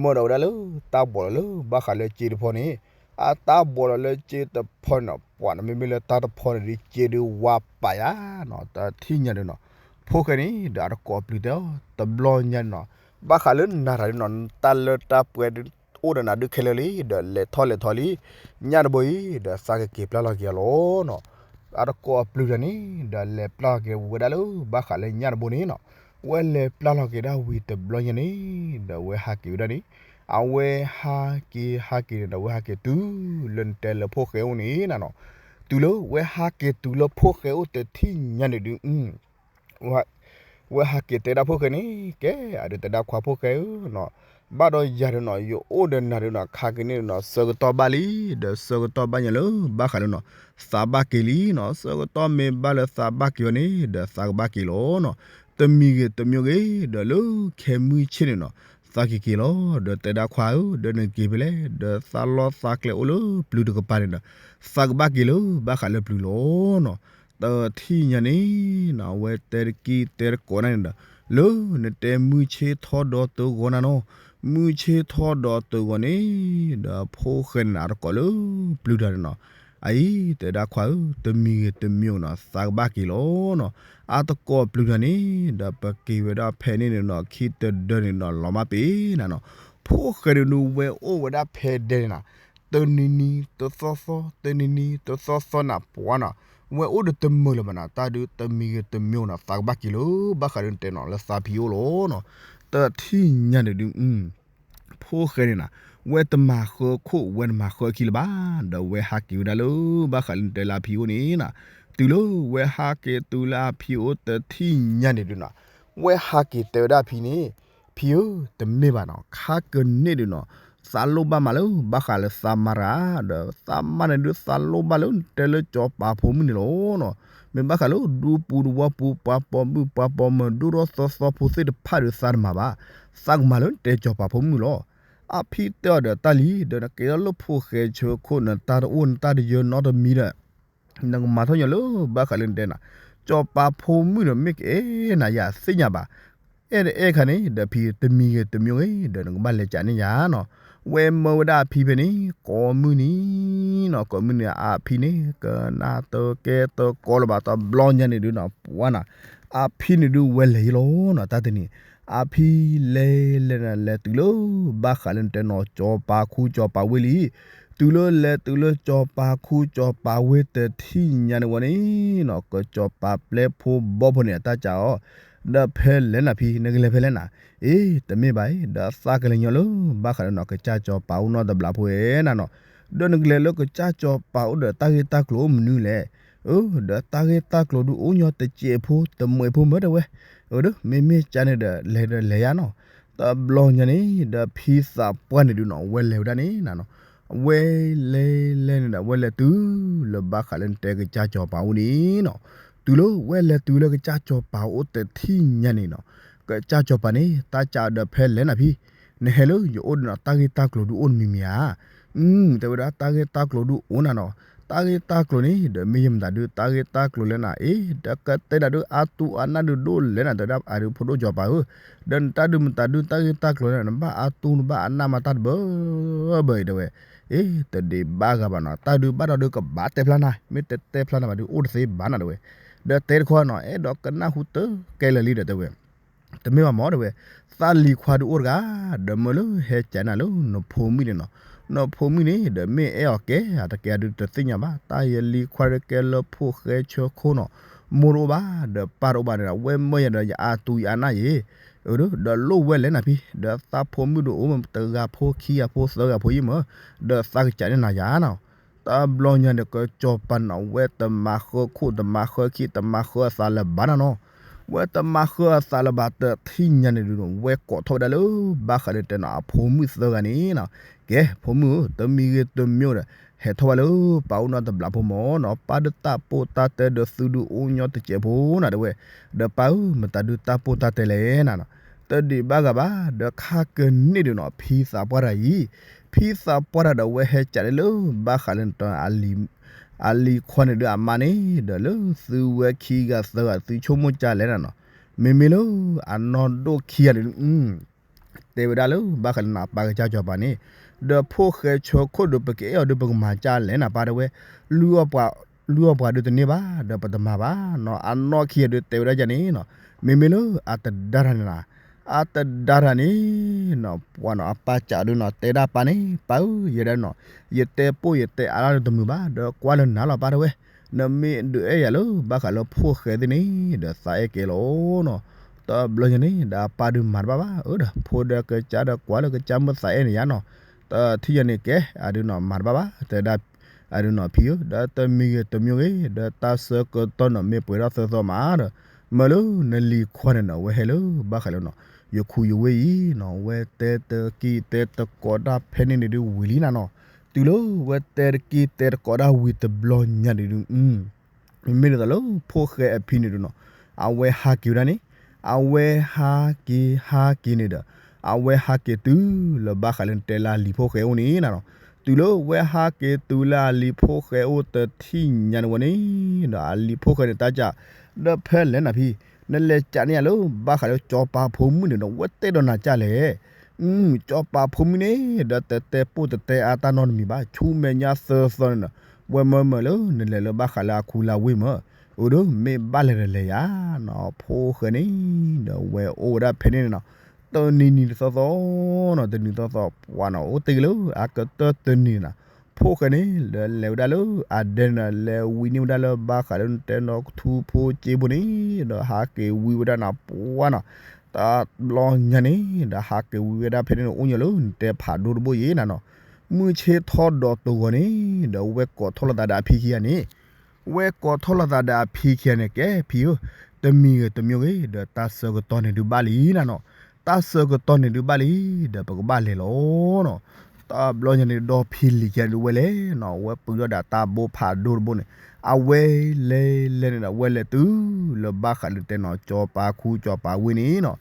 မၢဒီးဝဲဒၣ်လၢ တၢ်ဘီးလီၤလၢ ဘၣ်ဃးလၢစ့တဖီန့ၣ်, အတၢ်ဘီးလီၤလၢစ့တဖီန့ၣ်နီၤ ပှၤနီၤ မ့မ့ၢ်လၢတၢ်တဖီန့ၣ်ဒီး စ့ဒုးဝါပာ်ယၤနီၤ, တထံၣ်ညါဒုးနီၤ, ဖိၣ်ဃဲန့ၣ်ဒီး အတကိးပျုၤတဲအီၤ တဘျီညါန့ၣ်နီၤ, ဘၣ်ဃးလၢနၤတၢ်ဒုးနီၤ တၢ်လၢတၢ်ပှဲၤဒုး အိၣ်ဒီးနၤဒုးခဲလၢာ်လံ ဒီးလဲၤထီၣ်လဲၤထီလံ, ညၣ်တဘိအံၤ ဒီးသးကက့ၤပျၢ်လီၤက့ၤအီၤလီၤနီၤ, အတကိးအပျုၤတၢ်န့ၣ် ဒီးလဲၤပျၢ်လီၤက့ၤဝဲဒၣ်လၢ ဘၣ်ဃးလၢညၣ်တဘိန့ၣ်နီၤ, ဝဲလဲၤပျၢ်လီၤက့ၤဒၣ်ဝံၤတဘျီညါန့ၣ် ဒီးဝဲဟးက့ၤဝဲဒၣ်န့ၣ်, အဝဲဟးက့ၤဟးက့ၤန့ၣ်ဒီး ဝဲဟးက့ၤတုၤလၢနတဲလၢဖိၣ်ဃဲအိၣ်န့ၣ်နၤနီၤ, တုၤလၢဝဲဟးက့ၤတုၤလၢဖိၣ်ဃဲအိၣ်တထံၣ်ညါန့ၣ်ဒုး ဝဲဟးက့ၤတဲဒၣ်ဖိၣ်ဃဲန့ၣ် ကဲ အဒုးတဲဒၣ်ခွါဖိၣ်ဃဲဧၢနီၤ, ဘၣ်ဒီးယၤဒုးနီၤ ယအိၣ်ဒီးနၤဒုးနီၤ ခါက့ၤန့ၣ်ဒုးနီၤ ဆၢကတီၢ်ဘၣ်လံ, ဒီးဆၢကတီၢ်ဘၣ်ညါလၢ ဘၣ်ဃးလၢနီၤ သးဘၣ်က့ၤလံနီၤ, ဆၢကတီၢ်မ့ၢ်ဘၣ်လၢသးဘၣ်က့ၤအီၤန့ၣ် ဒီးသးကဘၣ်က့ၤလီၤနီၤ, တမံၤဂ့ၤတမံၤဂ့ၤ ဒီးလၢခဲမုၢ်ဆ့ၣ်န့ၣ်နီၤ သးက့ၤက့ၤလီၤ, ဒီးတဲဒၣ်ခွါဧၢ ဒီးနက့ၤဖဲလဲၣ်, ဒီးသးလီသးကျဲအိၣ်လၢပျုၤတကပၤန့ၣ်ဒီး သးကဘၣ်က့ၤလၢ ဘၣ်ဃးလၢပျုၤလီၤနီၤ, တထံၣ်ညါန့ၣ်နီၤ အဝဲတဲတကံၢ်တဲတကိးနၤန့ၣ်ဒီး လၢနတဲမုၢ်ဆ့ၣ်ထီၣ်ဒီးတဂီၤနၤနီၤ, မုၢ်ဆ့ၣ်ထီၣ်ဒီးတဂီၤန့ၣ် ဒီးဖိၣ်ဃဲန့ၣ်နီၤ အတကိးလၢပျုၤတၢ်န့ၣ်နီၤ, အအံၤ တဲဒၣ်ခွါဧၢ တမံၤဂ့ၤတမံၤဂ့ၤနီၤ သးကဘၣ်က့ၤလီၤနီၤ, အတကိးပျုၤတၢ်န့ၣ် ဒီးပက့ၤဝဲဒၣ်ဖဲန့ၣ်န့ၣ်နီၤ ခံတဒၢန့ၣ်နီၤ လီၤမၢ်ပ့ၤနၤနီၤ, ဖိၣ်ဃဲဒုးနုၤဝဲအိၣ်ဝဲဒၣ်ဖဲဒဲန့ၣ်နီၤ, တနံၤနံၤတသီသီ တနံၤနံၤတသီသီနၤ ပှၤနီၤ, ဝဲအိၣ်ဒီးတမုာ်လၢၤဘၣ်နီၤ, တၢ်ဒုးတမံၤဂ့ၤတမံၤဂ့ၤနီၤ သးကဘၣ်က့ၤလၢ ဘၣ်ဃးဒုးနတဲနီၤ လၢသးဖံအိၣ်လီၤနီၤ, တထံၣ်ညါန့ၣ်ဒုး ဖိၣ်ဃဲန့ၣ်နၤ, ဝဲတမၤဃၢခိၣ် ဝဲတမၤဃၢခံလၢၤဘၣ်, ဒီးဝဲဟးက့ၤဝဲဒၣ်လၢ ဘၣ်ဃးလၢနတဲလၢအဖံအိၣ်န့ၣ်နၤ, တုၤလၢဝဲဟးက့ၤတုၤလၢအဖံအိၣ်တထံၣ်ညါန့ၣ်ဒုးနီၤ, ဝဲဟးက့ၤတဲဝဲဒၣ်အဖံန့ၣ်, ဖံဧၢ, တမ့ၢ်ဘၣ်နီၤ, ခါကန့ၢ်ဒုးနီၤ, သးလိၣ်ဘၣ်မးလၢ ဘၣ်ဃးလၢသးမါတဂၤ, ဒီးသးမါန့ၣ်ဒုးသးလိၣ်ဘၣ်လၢနတဲလၢစီၤပၤဖိမုၣ်န့ၣ်လီၤနီၤ, မ့ၢ်ဘၣ်ဃးလၢဒူပူၤသဝီပူၤ ပှၤပိာ်မုၣ်ပှၤပိာ်မုၣ် ဒိၣ်ထီၣ်သီသီဖိသ့ၣ်တဖၣ်ဒီးသးတမၤဘၣ်, သးကမၤလၢနတဲစီၤပၤဖိမုၣ်လီၤ. အဖံတဲအီၤဒီးတၢ်လံ, ဒီးနကဲထီၣ်လၢဖိၣ်ဃဲဆၢခိၣ် နတၢ်တအိၣ်နတၢ်တယၢနီတမံၤဒီး နကမၤထီၣ်ညီလၢ ဘၣ်ဃးလၢနတဲနၤ, စီၤပၤဖိမုၣ်ဒီးမ့ၢ်ကအဲၣ်နၤယၤသ့ၣ်ညါဘၣ်, အဲၣ်တအဲၣ်ခါန့ၣ် ဒီးဖံတမံၤဂ့ၤတမံၤဂ့ၤ ဒီးနကဘၣ်လဲၤကးန့ၢ်ယၤနီၤ, ဝဲမၢဝဲဒၣ်အဖံဖဲန့ၣ် ကိးမုၢ်နံၤနီၤ, ကိးမုၢ်နံၤအဖံန့ၣ် ကနၣ်တကဲတကိးလၢၤဘၣ် တဘျီညါန့ၣ်ဒုးနီၤ ပှၤနီၤ, အဖံန့ၣ်ဒုးဝဲလဲၤယံၤလီၤနီၤ တၢ်တနံၤ, အဖံလဲၤလဲၤနၤ လဲၤတုၤလၢ ဘၣ်ဃးလၢနတဲနီၤ စီၤပၤခူစီၤပၤဝ့ၢ်လံ, တုၤလၢလဲၤတုၤလၢစီၤပၤခူစီၤပၤဝ့ၢ်တထံၣ်ညါန့ၣ်ဝဲန့ၣ် နီၤ ကစီၤပၤပျဲဖိဘီဖိန့ၣ် အတၢ်ကးအီၤ, ဒီးဖဲလဲၣ်နၤဖံ နကလဲၤဖဲလဲၣ်နၤ, အ့ တမ့ၢ်ဘၣ်အံၤ ဒီးသးကလဲၤညီလၢ ဘၣ်ဃးလၢနီၤ ကစၢ်စီၤပၤအိၣ်နီတဘျီဖိဝဲနၤနီၤ, ဒီးနကလဲၤလၢကစၢ်စီၤပၤအိၣ်ဒီးတၢ်ဂ့ၢ်တၢ်ကျိၤအိၣ်မနုၤလဲၣ်, အၢ ဒီးတၢ်ဂ့ၢ်တၢ်ကျိၤဒုးအိၣ်ညီတစဲးဖိ တမှဲးဖိမ့ၢ်တဲဝဲ, အၢ ဒီးမ့မ့ၢ်ကန့ၣ်ဒီး လဲၤဒီးလဲၤယါနီၤ, တဘျီညါန့ၣ် ဒီးဖံသးပှၢ်န့ၣ်ဒုးနီၤ ဝဲလဲၤဝဲဒၣ်န့ၣ်နၤနီၤ, ဝဲလဲၤလဲၤန့ၣ်ဒီး ဝဲလဲၤတုၤလၢဘၣ်ဃးလၢနတဲကစၢ်စီၤပၤအိၣ်န့ၣ်နီၤ, တုၤလၢဝဲလဲၤတုၤလၢကစၢ်စီၤပၤအိၣ်တထံၣ်ညါန့ၣ်နီၤ, ကစၢ်စီၤပၤန့ၣ် တၢ်ကးဒီးဖဲလဲၣ်နၤဖံ, နဟဲလၢယအိၣ်ဒီးနီၤ တၢ်ဂ့ၢ်တၢ်ကျိၤဒုးအိၣ်နမံၤမံၤဧါ, အၢ တဲဝဲဒၣ် တၢ်ဂ့ၢ်တၢ်ကျိၤဒုးအိၣ်နၤနီၤ, တၢ်ဂ့ၢ်တၢ်ကျိၤန့ၣ် ဒီးမ့ၢ်ယမတၤဒုး တၢ်ဂ့ၢ်တၢ်ကျိၤလဲၣ်နၤ, အ့ ဒီးကတဲနၤဒုး အါတူၢ်အနၢ်ဒုးဒိၣ်လဲၣ်နၤ တဲဝဲဒၣ် အဒုးဖိဒိၣ်စီၤပၤဧၢ, ဒီးနတၢ်ဒုးမတၤဒုး တၢ်ဂ့ၢ်တၢ်ကျိၤလဲၣ်နၤ နဘၣ်အါတူၢ်နဘၣ်အနၢ်မးတၢ်တဘၢဘၢအံၤတဲဝဲ, အ့ တဒံးဘၣ်ဂၤဘၣ်နီၤ တၢ်ဒုးဘၣ်ဒီးဒုးကဘၣ်တဲဖျါနၤ မ့ၢ်တတဲဖျါနၤဘၣ်ဒုး အိၣ်တသ့ဘၣ်နၤတဲဝဲ, ဒီးတဲတခီနီၤ အဲၣ်ဒိးကနၣ်ဟူတကဲလၢာ်လံဒီးတဲဝဲ တမ့ၢ်ဘၣ်မ့ၢ်တဲဝဲ, သးလံၤခွါဒုးအိၣ်တဂၤ, ဒီးမၢလၢဟဲကးနၤလၢနဖိမုၣ်န့ၣ်နီၤ, နဖိမုၣ်န့ၣ် ဒီးမ့ၢ်အဲၣ်အီၤကဲ အတကဲအဒုးတသ့ၣ်ညါဘၣ်, တၢ်ယလံၤခွါဒုးကဲလၢဖိၣ်ဃဲဆၢခိၣ်နီၤ, မိၢ်တအိၣ်ဘၣ် ဒီးပၢ်တအိၣ်ဘၣ်န့ၣ်ဒီး ဝဲမၢယၤဒီးယအါတူၢ်ယအနၢ်ယံၤ, ဒီးလိၣ်ဝဲလဲၣ်နၤဖံ, ဒီးသးဖိမုၣ်ဒုးအိၣ်မ့ၢ်တဂၤဖိခံဂၤဖိသၢဂၤဖိယံၤမ့ၢ်, ဒီးသးကစးန့ၢ်နၤယၤနီၤ. တဘျီညါန့ၣ် ကစီၤပၤန့ၣ် ဝဲတမၤဃၢခိၣ်တမၤဃၢခံ တမၤဃၢအသးလၢၤဘၣ်နၤနီၤ. ဝဲတမၤဃၢအသးလၢၤဘၣ် တထံၣ်ညါန့ၣ်ဒုး ဝဲကိးထီၣ်ဝဲဒၣ်လၢ ဘၣ်ဃးလၢတဲနီၤ အဖိမုၣ်သၢဂၤန့ၣ်နီၤ, ကဲ ဖိမုၣ်ဧၢ တမံၤဂ့ၤတမံၤဒီး ဟဲထီၣ်ဝဲလၢပၢ်အိၣ်နီတဘျီဖိမ့ၢ်နီၤ, ပၢ်ဒုးတၢ်ပိၢ်တၢ်တဲဒီးသုဒုးအိၣ်ညီတစဲးဖိနၤတဲဝဲ, ဒီးပၢ်ဧၢ မတၤဒုးတၢ်ပိၢ်တၢ်တဲလဲၣ်နၤနီၤ, တဒံးဘၣ်ဂၤဘၣ် ဒီးခါကန့ၢ်ဒုးနီၤ ဖံသးပှၢ်တၢ်အံၤ, ဖံသးပှၢ်တၢ်ဒီးဝဲဟဲကးလၢ ဘၣ်ဃးလၢ အလံၤခွါန့ၣ်ဒုးအမါန့ၣ် ဒီးလၢသုဝဲခံဂၤသၢဂၤ သုဆိကမိၣ်ကၢ်လဲၣ်နၤနီၤ, မ့မ့ၢ်လၢအနီၢ်ဒိၣ်ခံဂၤန့ၣ်ဒုး တဲဝဲဒၣ်လၢ ဘၣ်ဃးလၢနပၢ်ကစၢ်စီၤပၤန့ၣ်, ဒီးဖိၣ်ဃဲဆၢခိၣ်ဒုး ပကအဲၣ်အီၤဒုး ပကမၤကၢ်လဲၣ်နၤပၢ်တဲဝဲ, လုၢ်အီၣ်ပှၤဒုးတန့ၢ်ဘၣ် ဒီးပတမၤဘၣ်နီၤ, အနီၢ်ခံဂၤဒုးတဲဝဲဒၣ်ယၤန့ၣ်နီၤ, မ့မ့ၢ်လၢအတဒါတၢ်န့ၣ်နၤ, အတဒါတၢ်န့ၣ်နီၤ ပှၤနီၤ အပၢ်ကးဒုးနီၤ တဲဒၣ်ပၢ်န့ၣ် ပၢ်ဧၢ ယဲဒၣ်နီၤ, ယတဲပိၢ်ယတဲအါဒၣ်တမုာ်ဘၣ် ဒီးကွၢ်လၢနၤလီၤပၢ်တဲဝဲ, နမ့ၢ်ဒုးအဲၣ်ယၤလၢ ဘၣ်ဃးလၢဖိၣ်ဃဲသ့ၣ်န့ၣ် ဒီးသးအဲၣ်ကဲလီၤနီၤ, တဘျီညါန့ၣ် ဒီးအပၢ်ဒုးမၤတဘၣ်ဘၣ် အၢဒီး ဖိဒီးကစၢ်ဒီးကွၢ်လၢကစၢ်မုၣ်သးအဲၣ်န့ၣ်ယါနီၤ, တထံၣ်ညါန့ၣ် ကဲ အဒုးနီၤ မၤတဘၣ်ဘၣ် တဲဒၣ် အဒုးနီၤဖံဧၢ ဒီးတမံၤဂ့ၤတမံၤဂ့ၤ ဒီးတၢ်ဆၢကတီၢ်နီၤ မ့ၢ်ပှဲၤထီၣ်သၢသီမးဒီး မၢလၢနလံၤခွါန့ၣ်နီၤ အဝဲဟဲလၢ ဘၣ်ဃးလၢနီၤ ယခူယဝ့ၢ်အံၤနီၤ ဝဲတဲတက့ၢ်တဲတကိးတၢ်ဖဲန့ၣ်န့ၣ်ဒုးဝံၤလံနၤနီၤ, တုၤလၢဝဲတဲတက့ၢ်တဲတကိးတၢ်ဝံၤတဘျီညါန့ၣ်ဒုး မ့မ့ၢ်ဒ်သိးလၢဖိၣ်ဃဲအဖံန့ၣ်ဒုးနီၤ အဝဲဟးက့ၤဝဲဒၣ်န့ၣ်, အဝဲဟးက့ၤဟးက့ၤန့ၣ်ဒီး အဝဲဟးက့ၤတုၤလၢဘၣ်ဃးလၢနတဲလၢအလံၤဖိၣ်ဃဲအိၣ်န့ၣ်နၤနီၤ, တုၤလၢဝဲဟးက့ၤတုၤလၢအလံၤဖိၣ်ဃဲအိၣ်တထံၣ်ညါန့ၣ်ဝဲန့ၣ် ဒီးအလံၤဖိၣ်ဃဲန့ၣ်တၢ်ကး, ဒီးဖဲလဲၣ်နၤဖံ, နလဲၤကးန့ၢ်ယၤလၢ ဘၣ်ဃးလၢစီၤပၤဖိမုၣ်န့ၣ်ဒီး ဝဲတဲဒီးနၤကၢ်လဲၣ် စီၤပၤဖိမုၣ်န့ၣ် ဒီးတတဲပိၢ်တတဲအါတၢ်နီတမံၤဘၣ် ဆူမဲာ်ညါသၢသီန့ၣ်ဒီး ဝဲမၢမၢလၢ နလဲၤလၢဘၣ်ဃးလၢအခူလၢဝ့ၢ်မၢ, အိၣ်ဒီးမ့ၢ်ဘၣ်လဲၤဒီးလဲၤယၤနီၤ ဖိၣ်ဃဲန့ၣ် ဒီးဝဲအိၣ်ဝဲဒၣ်ဖဲန့ၣ်န့ၣ်နီၤ, တနံၤနံၤတသီသီနီၤ တနံၤသီသီ ပှၤနီၤ အိၣ်တ့ၢ်က့ၤလၢ အကတၢၢ်တနံၤန့ၣ်နီၤ, ဖိၣ်ဃဲန့ၣ် ဒီးလဲၤဝဲဒၣ်လၢအဒဲန့ၣ်ဒီး လဲၤဝံၤန့ၢ်ဝဲဒၣ်လၢဘၣ်ဃးလၢနတဲနီၤ ထူဖိစ့ဖိန့ၣ် ဒီးဟးက့ၤဝံၤဝဲဒၣ်နီၤ ပှၤနီၤ တဘျီညါန့ၣ် ဒီးဟးက့ၤဝံၤဝဲဒၣ်ဖဲန့ၣ်န့ၣ် အိၣ်ညီလၢနတဲဖးဒိၣ်တဘိယံၤနၤနီၤ, မုၢ်ဆ့ၣ်ထီၣ်ဒီးတဂီၤန့ၣ် ဒီးဝဲကိးထီၣ်လိာ်သးဒီးအဖံခံဂၤန့ၣ်, ဝဲကိးထီၣ်လိာ်သးဒီးအဖံခံဂၤန့ၣ် ကဲဖံဧၢ, တမံၤဂ့ၤတမံၤဂ့ၤ ဒီးတၢ်ဆၢကတီၢ်န့ၣ်ဒုးဘၣ်လံနၤနီၤ, တၢ်ဆၢကတီၢ်န့ၣ်ဒုးဘၣ်လံ ဒီးပကဘၣ်လဲၤလီၤနီၤ, တဘျီညါန့ၣ် ဒီးဖံလံၤခံဂၤဒုးဝဲလဲၣ်နီၤ ဝဲပုၢ်ဒီးဒၣ်တၢ်ဘိဖးဒိၣ်တဘိန့ၣ်, အဝဲလဲၤလဲၤန့ၣ်ဒီး ဝဲလဲၤတုၤလၢဘၣ်ဃးလၢတဲနီၤ စီၤပၤခူစီၤပၤဝ့ၢ်န့ၣ်နီၤ,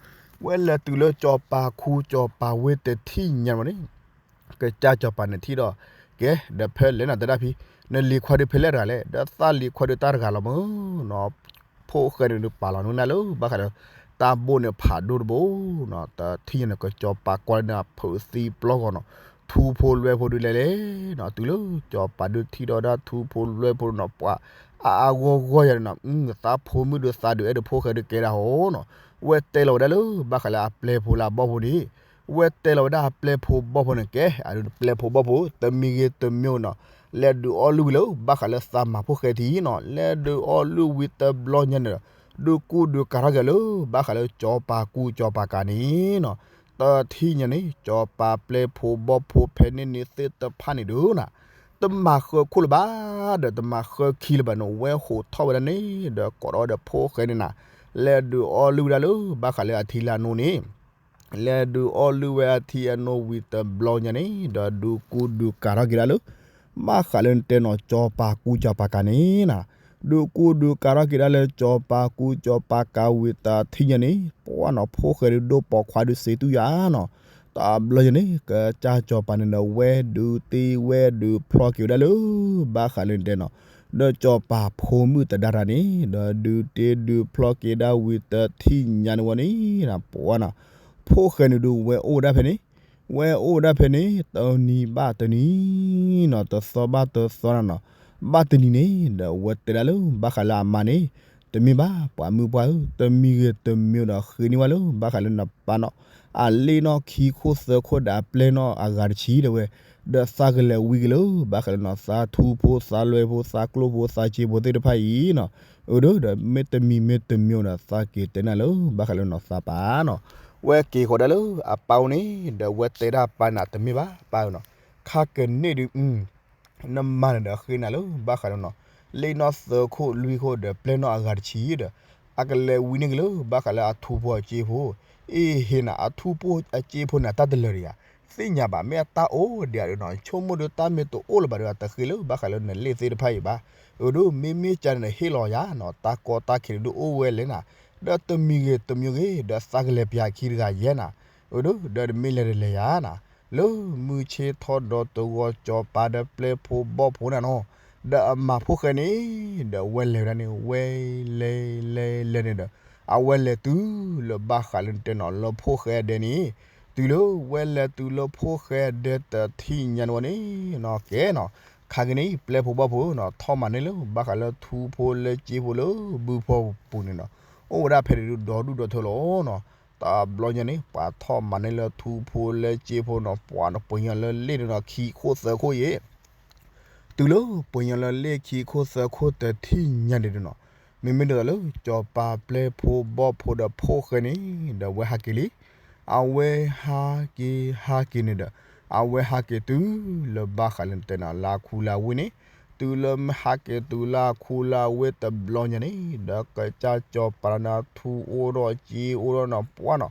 ဝဲလဲၤတုၤလၢစီၤပၤခူစီၤပၤဝ့ၢ်တထံၣ်ညါန့ၣ်ဝဲန့ၣ် ကစၢ်စီၤပၤန့ၣ်ထံၣ်ဒီး, ကဲ ဒီးဖဲလဲၣ်နၤတဲဒၣ်ဖံ, နလံၤခွါဒုးဖဲလဲၣ်တဂၤလဲၣ်, ဒီးသးလံၤခွါဒုးတၢ်တဂၤလီၤမၢနီၤ, ဖိၣ်ဃဲန့ၣ်ဒုးပာ်လီၤန့ၢ်နၤလၢ ဘၣ်ဃးဒီး တၢ်ဘိန့ၣ်ဖးဒိၣ်တဘိနီၤ, တထံၣ်ညါန့ၣ် ကစီၤပၤကွၢ်လၢနဖုးသံပျီဂီၤနီၤ, ထူဖိလွဲဖိဒုးလဲၤလဲၣ်နီၤ, တုၤလၢစီၤပၤဒုးထံၣ်ဒီးဒၣ်ထူဖိလွဲဖိနီၤ ပှၤ အါအါဂီၢ်ဂီၢ်ယၤန့ၣ်နီၤ, သးဖိမုၣ်ဒုးသးဒုးအဲၣ်ဒုးဖိၣ်ဃဲဒုးကဲဒၣ်ဟီနီၤ, ဝဲတဲလီၤဝဲဒၣ်လၢ ဘၣ်ဃးလၢအပျဲၢ်ဖိလၢအဘီၣ်ဖိန့ၣ် ဝဲတဲလီၤဝဲဒၣ်အပျဲၢ်ဖိဘီၣ်ဖိန့ၣ် ကဲ အဒုးပျဲၢ်ဖိဘီၣ်ဖိ တမံၤဂ့ၤတမံၤနီၤ, လဲၤဒုးအီၣ်လုၢ်ဝံၤလၢ ဘၣ်ဃးလၢသးမၤဖိၣ်ဃဲထံနီၤ, လဲၤဒုးအီၣ်လုၢ်ဝံၤတဘျီညါန့ၣ်ဒီး ဒုးကူဒုးကၤထီၣ်က့ၤလၢ ဘၣ်ဃးလၢစီၤပၤကူစီၤပၤကၤန့ၣ်နီၤ, တထံၣ်ညါန့ၣ် စီၤပၤပျဲၢ်ဖိဘီၣ်ဖိဖဲန့ၣ်န့ၣ်သ့ၣ်တဖၣ်န့ၣ်ဒုးနီၤ, တမၤဃၢခိၣ်လၢၤဘၣ် ဒီးတမၤဃၢခံလၢၤဘၣ်န့ၣ် ဝဲဟိးထီၣ်ဝဲဒၣ်န့ၣ် ဒီးကိးထီၣ်ဝဲဒီးဖိၣ်ဃဲန့ၣ်နၤ, လဲၤဒုးအီၣ်လုၢ်ဝဲဒၣ်လၢ ဘၣ်ဃးလၢအထံလၢအနိန့ၣ် လဲၤဒုးအီၣ်လုၢ်ဝဲအထံအနိဝံၤတဘျီညါန့ၣ် ဒီးဒုးကူဒုးကၤထီၣ်က့ၤဒၣ်လၢ ဘၣ်ဃးလၢနတဲနီၤ စီၤပၤကူစီၤပၤကၤန့ၣ်နၤ, ဒုးကူဒုးကၤထီၣ်က့ၤဒၣ်လၢစီၤပၤကူစီၤပၤကၤဝံၤတထံၣ်ညါန့ၣ် ပှၤနီၤ ဖိၣ်ဃဲဒုးဒိၣ်ပိာ်ခွါဒုးစ့းတူၢ်ယၤနီၤ, တဘျီညါန့ၣ် ကစၢ်စီၤပၤန့ၣ်ဒီး ဝဲဒုးတ့ဝဲဒုးဖျီၣ်က့ၤဝဲဒၣ်လၢ ဘၣ်ဃးလၢနတဲနီၤ ဒီးစီၤပၤဖိမုၣ်တဒါတၢ်န့ၣ် ဒီးဒုးတ့ဒုးဖျီၣ်က့ၤဒၣ်ဝံၤတထံၣ်ညါန့ၣ်ဝဲန့ၣ် ပှၤနီၤ ဖိၣ်ဃဲန့ၣ်ဒုးဝဲအိၣ်ဝဲဒၣ်ဖဲန့ၣ်, ဝဲအိၣ်ဝဲဒၣ်ဖဲန့ၣ် တနံၤဘၣ်တနံၤနီၤ တသီဘၣ်တသီနီၤနီၤ, ဘၣ်တနံၤန့ၣ် ဒီးဝဲတဲဒၣ်လၢ ဘၣ်ဃးလၢအမါန့ၣ် တမ့ၢ်ဘၣ် ပှၤမုၣ်ပှၢ်ဧၢ, တမံၤဂ့ၤတမံၤဒီးဃ့န့ၢ်ဝဲလၢ ဘၣ်ဃးလၢနပၢ်နီၤ အလ့ၣ်နီၣ်ခံခိၣ်သၢခိၣ်ဒီးအပျဲၢ်နီၣ်အဂၤတဆံတဲဝဲ, ဒီးသးကလဲၤဝံက့ၤလၢ ဘၣ်ဃးလၢနီၤ သးထူဖိသးလွဲဖိသးကျိဖိသးစ့ဖိသ့ၣ်တဖၣ်အံၤနီၤ, အၢ ဒီးမ့ၢ်တမံၤမ့ၢ်တမံၤဒီး သးက့ၤတဲနၤလၢ ဘၣ်ဃးလၢနီၤ သးပၢ်နီၤ, ဝဲက့ၤဃီၤဒၣ်လၢအပၢ်အိၣ်န့ၣ် ဒီးဝဲတဲဒၣ်ပၢ်န့ၣ် တမ့ၢ်ဘၣ်ပၢ်ဧၢနီၤ, ခါကန့ၢ်ဒုး နမၤန့ၣ်ဒီးဃ့နၤလၢဘၣ်ဃးလၢနီၤ, လ့ၣ်နီၣ်သၢခိၣ်လွံၢ်ခိၣ်ဒီးပျဲၢ်နီၣ်အဂၤတဆံဒီး အကလဲၤဝံန့ၢ်က့ၤလၢဘၣ်ဃးလၢအထူဖိအစ့ဖိ, အ့ဟ့နၤ အထူဖိအစ့ဖိန့ၣ် တၢ်တလၢာ်တဂၤ သ့ၣ်ညါဘၣ် မ့ၢ်အတၢ်အိၣ်ဒံးဒုးနီၤ, ဆိကမိၣ်ဒုးတၢ်မ့ၢ်တအိၣ်လၢၤဘၣ်ဒီး အတဃ့လၢဘၣ်ဃးလၢနလ့ၣ်သ့ၣ်တဖၣ်အံၤဘၣ်. အဒုး မ့မ့ၢ်ကန့ၣ်ဒီးဟ့ၣ်လီၤယၤနီၤ, တၢ်ကီတၢ်ခဲန့ၣ်ဒုးအိၣ်ဝဲလဲၣ်နၤ, ဒီးတမံၤဂ့ၤတမံၤဂ့ၤ ဒီးသးကလဲၤပၠးခံတဂၤယဲၢ်နၤ, အဒုး ဒီးတမ့ၢ်လဲၤတလဲၤယၤနၤ, လၢမုၢ်ဆ့ၣ်ထီၣ်ဒီးတဂီၤ စီၤပၤဒီးပျဲၢ်ဖိဘီၣ်ဖိနၤနီၤ, ဒီးအမၤဖိၣ်ဃဲန့ၣ် ဒီးဝဲလဲၤဝဲဒၣ်န့ၣ် ဝဲလဲၤလဲၤလဲၤန့ၣ်ဒီး အဝဲလဲၤတုၤလၢဘၣ်ဃးလၢနတဲနီၤ လၢဖိၣ်ဃဲအဒဲန့ၣ်, တုၤလၢဝဲလဲၤတုၤလၢဖိၣ်ဃဲအဒဲတထံၣ်ညါန့ၣ်ဝဲန့ၣ်နီၤ ကဲနီၤ, ခါက့ၤန့ၣ် ပျဲၢ်ဖိဘီၣ်ဖိနီၤ ထီၣ်မၤန့ၢ်လၢဘၣ်ဃးလၢထူဖိလၢစ့ဖိလၢဘုဖီပူၤန့ၣ်နီၤ, အိၣ်ဝဲဒၣ်ဖဲန့ၣ်ဒုးဒီဒူၣ်ဒီထၢလီၤနီၤ, တဘျီညါန့ၣ် ပှၤထီၣ်မၤန့ၢ်လၢထူဖိလၢစ့ဖိနီၤ ပှၤနီၤ ပှ့ၤညီလၢလ့ၣ်န့ၣ်နီၤ ခံခိၣ်သၢခိၣ်အံၤ တုၤလၢပှ့ၤညီလၢလ့ၣ်ခံခိၣ်သၢခိၣ်တထံၣ်ညါန့ၣ်ဒုးနီၤ, မ့မ့ၢ်ဒ်သိးလၢ စီၤပၤပျဲၢ်ဖိဘီၣ်ဖိဒီးဖိၣ်ဃဲန့ၣ် ဒီးဝဲဟးက့ၤလံ. အဝဲဟးက့ၤဟးက့ၤန့ၣ်ဒီး အဝဲဟးက့ၤတုၤလၢဘၣ်ဃးလၢနတဲနီၤ လၢအခူလၢအဝ့ၢ်န့ၣ်, တုၤလၢမ့ၢ်ဟးက့ၤတုၤလၢအခူလၢအဝ့ၢ်တဘျီညါန့ၣ် ဒီးကစၢ်စီၤပၤန့ၣ် ထူအိၣ်ဒီးစ့အိၣ်ဒီးနီၤပှၢ်နီၤ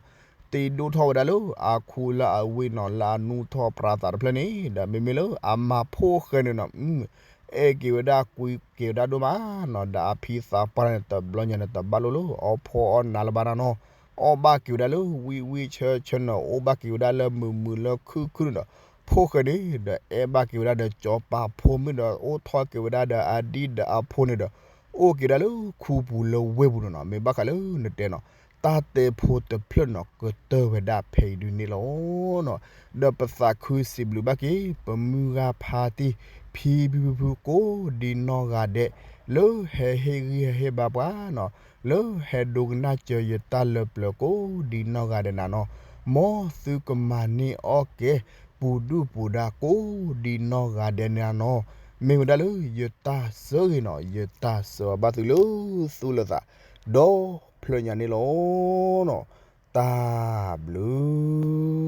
တ့ဒိၣ်ထီၣ်ဝဲဒၣ်လၢအခူလၢအဝ့ၢ်နီၤ လၢအနူထီၣ်ပြးသးတဖျၢၣ်န့ၣ် ဒီးမ့မ့ၢ်လၢအမၤဖိၣ်ဃဲန့ၣ်နီၤ အဲၣ်က့ၤဝဲဒၣ်ကွံက့ၤဝဲဒၣ်ဒိၣ်မးနီၤ ဒီးအဖံသးပှၢ်န့ၣ် တဘျီညါန့ၣ် တဘၣ်လိၣ်လၢအီၣ်ဖှီၣ်အီၣ်နးလၢၤဘၣ်နၤနီၤ, အီၣ်ဘၣ်က့ၤဝဲဒၣ်လၢဝံၣ်ဝံၣ်ဆၢဆၢနီၤ အိၣ်ဘၣ်က့ၤဝဲဒၣ်လၢမုာ်မုာ်လၢခုၣ်ခုၣ်န့ၣ်ဒီး ဖိၣ်ဃဲန့ၣ် ဒီးအဲၣ်ဘၣ်က့ၤဝဲဒၣ်ဒီးစီၤပၤဖိမုၣ်ဒီး အိၣ်ထီၣ်က့ၤဝဲဒၣ်ဒီးအဒံၣ်ဒီးအဖိန့ၣ်ဒီး အိၣ်က့ၤဝဲဒၣ်လၢခူပူၤလၢဝ့ၢ်ပူၤန့ၣ်နီၤ မ့ၢ်ဘၣ်ဃးလၢနတဲနီၤ တၢ်တဲဖိတဖျၢၣ်နီၤ ကတၢၢ်ဝဲဒၣ်ဖဲအံၤဒုးန့ၣ်လီၤ. ဒီးပသးခုစံးဘျုးဘၣ်က့ၤ ပမုၢ်ဂၤဖါတံၢ် ဖံဖံဖုဖုကိးဒံနီၢ်ဂၤဒဲး လၢဟဲဟ့ၣ်ဂံၢ်ဟဲဟ့ၣ်ဘါပှၤနီၤ လၢဟဲဒိကနၣ်စၢၤယတၢ်လၢပျၢၤကိးဒံနီၢ်ဂၤဒဲးနၤနီၤ, မ်သုကမၤန့ၢ်အီၣ်ကဲ ပူၤဒုၣ်ပူၤဒါကိးဒံနီၢ်ဂၤဒဲးနၤနီၤ, မ့ၢ်ဝဲဒၣ်လၢယတၢ်ဆၢဂ့ၤနီၤ ယတၢ်ဆၢအီၤဘၣ်သုလၢသူၣ်လၢသး ဒီဖျၢၣ်ညါန့ၣ်လီၤ. တၢ်ဘျုး